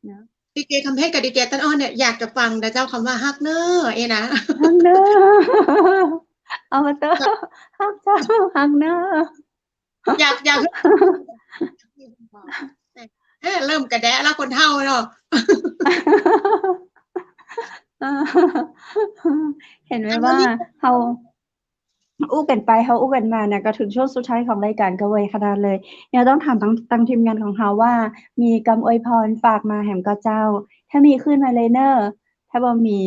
เนาะ ดีเจคำเพชรกับดีเจต้นอ้อเนี่ย อยากจะฟังนะเจ้า คำว่าฮักเน่อเอ้ยนะ ฮักเน่อ เอามาเตอะ ฮักเจ้า ฮักเน่อ อยาก อยาก เอ้ย เริ่มกระแดะแล้วคนเฒ่าเนาะ เห็นไหมว่า อันนี้ เฮา อู้กั๋นไป เฮาอู้กั๋นมาเนี่ย ก็เถิงช่วงสุดท้ายของรายก๋านกั๋นเวยขนาดเลย เนี่ยต้องถามตัง ตังทีมงานของเฮาว่า มีกำอวยพรฝากมาแหมก่อเจ้า ถ้ามีขึ้นมาเลยเน่อ ถ้าบ่มี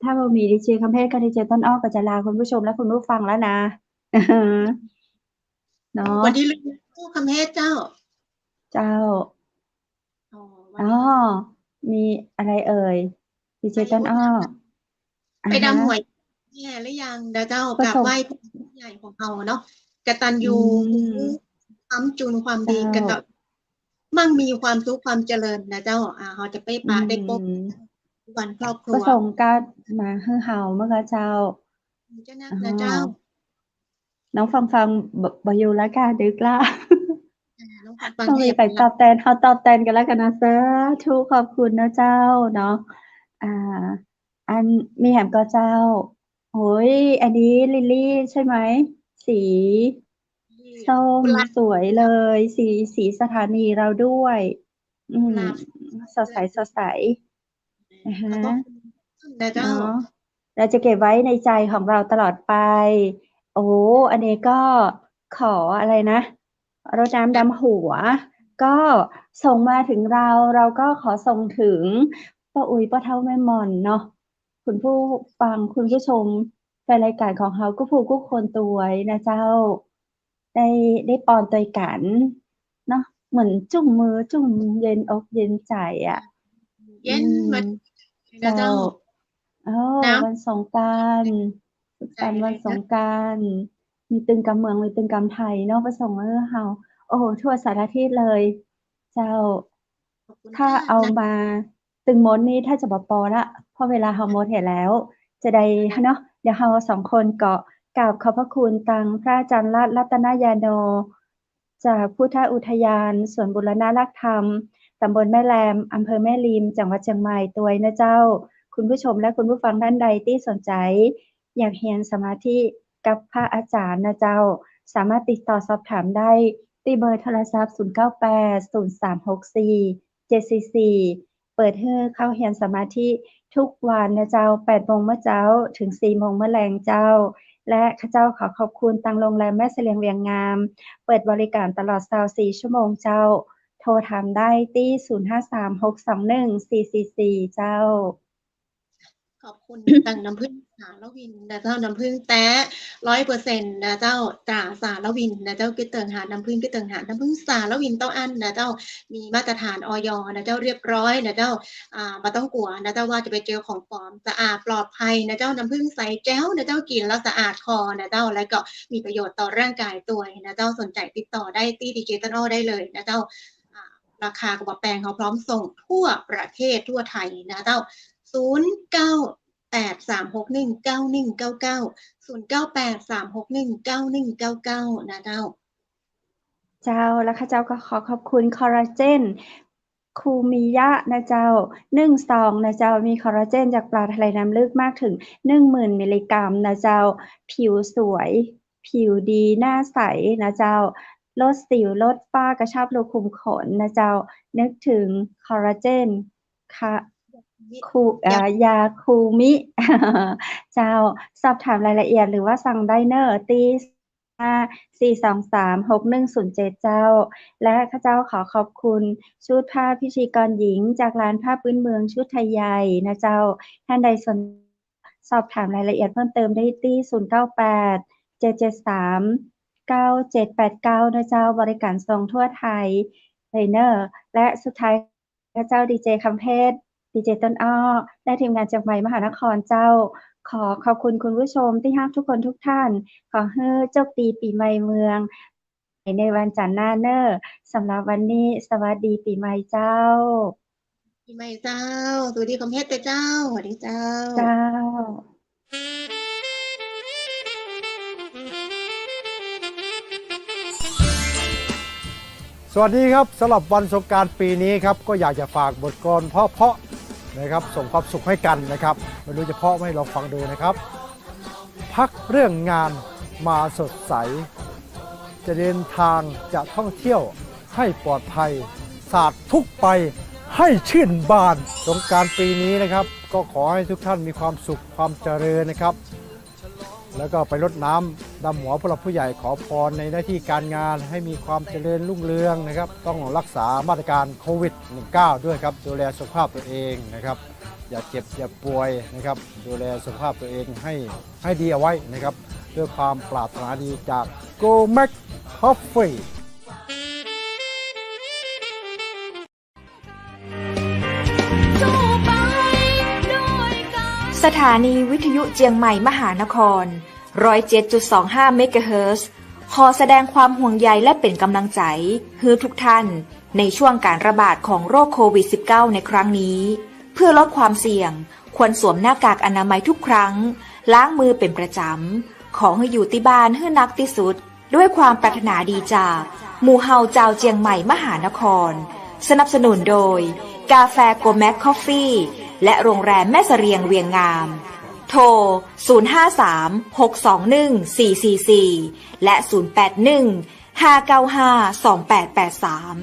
ถ้าบ่มี ดีเจคำเพชรกับดีเจต้นอ้อก็จะลาคุณผู้ชมและคุณผู้ฟังแล้วนะ เนาะ วันนี้ลืมพูดคำเพชรเจ้า เจ้า อ๋อ วันนี้ อ๋อ มีอะไรเอ่ย ดีเจต้นอ้อ ไปดำหวย อ่าฮะ แย่หรือยังนะเจ้า ประสงค์ กราบไหว้ผู้ใหญ่ของเฮาเนาะ กตัญญู อืม ค้ำจุนความดี เจ้า กตัญ มั่งมีความสุขความเจริญนะเจ้า อ่า เฮาจะไปปะ อืม ได้ปบวันครอบครัว ประสงค์การมาหื้อเฮาเมื่อกี้เจ้า เจ้านักนะเจ้า อ๋อ น้องฟังฟัง บ่ บ่อยู่แล้วค่ะ ดึกละ อ่า น้องฟังฟัง ต้องมี เทพ ไปตอบแตน เฮาตอบแตนกั๋นแล้วกั๋นนะ สาธุ ขอบคุณนะเจ้าเนาะ อ่า อัน มีแหมก่อเจ้า โอ้ย อันนี้ลิลลี่ใช่ไหม สีส้ม กุหลาบ สวยเลย สี สีสถานีเราด้วย อืม กุหลาบ สดใส สดใส อ่าฮะ ขอบพระคุณนะเจ้า เนาะ เราจะเก็บไว้ในใจของเราตลอดไป โอ้ อันนี้ก็ขออะไรนะ รดน้ำดำหัว ก็ส่งมาถึงเรา เราก็ขอส่งถึงป้าอุ๊ย ป้าเฒ่า แม่หม่อนเนาะ คุณผู้ฟัง คุณผู้ชม แฟนรายก๋านของเฮากู้ผู้กู้คนตวยนะเจ้า ได้ ได้ปอนตวยกั๋นเนาะ เหมือนจุ่มมือจุ่มเย็นอกเย็นใจ๋อะ เย็น อืม มา นะเจ้า เจ้า โอ้ น้ำ วันสงกรานต์ สุขสันต์วันสงกรานต์ ใจ๋เลยนะ มีตึงกำเมือง มีตึงกำไทยเนาะ ประสงค์หื้อเฮา โอ้โห ทั่วสารทิศเลย เจ้า ขอบคุณ ถ้า ค่ะ เอามา ตึงหมดนี่ถ้าจะบ่ปอละ เพราะเวลาเฮาหมดเหียแล้ว จะได้เนาะ เดี๋ยวเฮาสองคนก็กราบขอบพระคุณตังพระอาจารย์รัตน์ รัตนยาโน จากพุทธอุทยานสวนบูรณะรักธรรม ตำบลแม่แลม อำเภอแม่ริม จังหวัดเจียงใหม่ตวยนะเจ้า คุณผู้ชมและคุณผู้ฟังท่านใดตี้สนใจ๋ อยากเฮียนสมาธิกับพระอาจารย์นะเจ้า สามารถติดต่อสอบถามได้ตี้เบอร์โทรศัพท์ ศูนย์เก้าแปด ศูนย์สามหกสี่ เจ็ดสี่สี่ เปิดหื้อเข้าเฮียนสมาธิทุกวันนะเจ้า แปดโมงเมื่อเจ๊า เถิงสี่โมงเมื่อแลงเจ้า และข้าเจ้าขอขอบคุณตังโรงแรมแม่เสลียงเวียงงาม เปิดบริการตลอดซาวสี่ชั่วโมงเจ้า โทรถามได้ตี้ ศูนย์ห้าสาม หกสองหนึ่ง สี่สี่สี่ เจ้า ขอบคุณตังน้ำผึ้งสาลวินนะเจ้า น้ำผึ้งแต๊ร้อยเปอร์เซ็นต์นะเจ้า ตราสาลวินนะเจ้า กึ๊ดเติ่งหาน้ำผึ้ง กึ๊ดเติ่งหาน้ำผึ้งสาลวินเต้าอั้นนะเจ้า มีมาตรฐาน อย นะเจ้า เรียบร้อยนะเจ้า อ่า บ่ต้องกั๋วนะเจ้า ว่าจะไปเจอของปลอม สะอาดปลอดภัยนะเจ้า น้ำผึ้งใสแจ๋วนะเจ้า กิ๋นแล้วสะอาดคอนะเจ้า และก็มีประโยชน์ต่อร่างกายตวยนะเจ้า สนใจ๋ติดต่อได้ตี้ดีเจต้นอ้อได้เลยนะเจ้า อ่า ราคาก็บ่แปง เฮาพร้อมส่งทั่วประเทศทั่วไทยนะเจ้า ศูนย์เก้าแปดสามหกหนึ่งเก้าหนึ่งเก้าเก้า ศูนย์เก้าแปดสามหกหนึ่งเก้าหนึ่งเก้าเก้า นะเจ้า เจ้า และข้าเจ้าก็ขอขอบคุณคอลลาเจน คูมิยะนะเจ้า หนึ่งซองนะเจ้า มีคอลลาเจนจากปลาทะเลน้ำลึกมากถึง หนึ่งหมื่น มิลลิกรัมนะเจ้า ผิวสวย ผิวดี หน้าใสนะเจ้า ลดสิว ลดฝ้า กระชับรูขุมขนนะเจ้า นึกถึงคอลลาเจน คะ คู เอ่อ ยาคูมิ เจ้า สอบถามรายละเอียดหรือว่าสั่งได้เน่อตี้ ห้าสี่สองสามหกหนึ่งศูนย์เจ็ด เจ้า และข้าเจ้าขอขอบคุณชุดผ้าพิธีกรหญิงจากร้านผ้าพื้นเมืองชุดไทยใหญ่นะเจ้า ท่านใดสน สอบถามรายละเอียดเพิ่มเติมได้ตี้ ศูนย์เก้าแปด เจ็ดเจ็ดสาม เก้าเจ็ดแปดเก้า นะเจ้า บริการส่งทั่วไทยเลยเน่อ และสุดท้าย ข้าเจ้าดีเจคำเพชร ดีเจต้นอ้อ และทีมงานเจียงใหม่มหานครเจ้า ขอขอบคุณคุณผู้ชมตี้ฮักทุกคนทุกท่าน ขอหื้อโจคดีปี๋ใหม่เมือง ในวันจันทร์หน้าเน่อ สำหรับวันนี้ สวัสดีปี๋ใหม่เจ้า ปี๋ใหม่เจ้า สวัสดีคำเพชรเจ้า สวัสดีเจ้า เจ้า สวัสดีครับ สำหรับวันสงกรานต์ปีนี้ครับ ก็อยากจะฝากบทกลอนเพราะๆ นะครับ ส่งความสุขให้กันนะครับ ไม่รู้จะเพราะไหม ลองฟังดูนะครับ พักเรื่องงานมาสดใส จะเดินทางจะท่องเที่ยวให้ปลอดภัย สาดทุกข์ไปให้ชื่นบาน สงกรานต์ปีนี้นะครับ ก็ขอให้ทุกท่านมีความสุขความเจริญนะครับ แล้วก็ไปรดน้ำดำหัวผู้หลักผู้ใหญ่ ขอพรในหน้าที่การงานให้มีความเจริญรุ่งเรืองนะครับ ต้องรักษามาตรการโควิด สิบเก้า ด้วยครับ ดูแลสุขภาพตัวเองนะครับ อย่าเจ็บอย่าป่วยนะครับ ดูแลสุขภาพตัวเองให้ ให้ดีเอาไว้นะครับ ด้วยความปรารถนาดีจาก Gold Max Coffee สถานีวิทยุเจียงใหม่มหานคร ร้อยเจ็ดจุดสองห้า เมกะเฮิรตซ์ ขอแสดงความห่วงใยและเป๋นก๋ำลังใจ๋หื้อทุกท่าน ในช่วงก๋านระบาดของโรคโควิด สิบเก้า ในครั้งนี้ เพื่อลดความเสี่ยง ควรสวมหน้ากากอนามัยทุกครั้ง ล้างมือเป๋นประจ๋ำ ขอหื้ออยู่ตี้บ้านหื้อนักตี้สุด ด้วยความปรารถนาดีจาก หมู่เฮาจาวเจียงใหม่มหานคร สนับสนุนโดย กาแฟ Gold Max Coffee และโรงแรมแม่เสรียงเวียงงาม โทร ศูนย์ห้าสาม หกสองหนึ่ง สี่สี่สี่ และ ศูนย์แปดหนึ่ง ห้าเก้าห้า สองแปดแปดสาม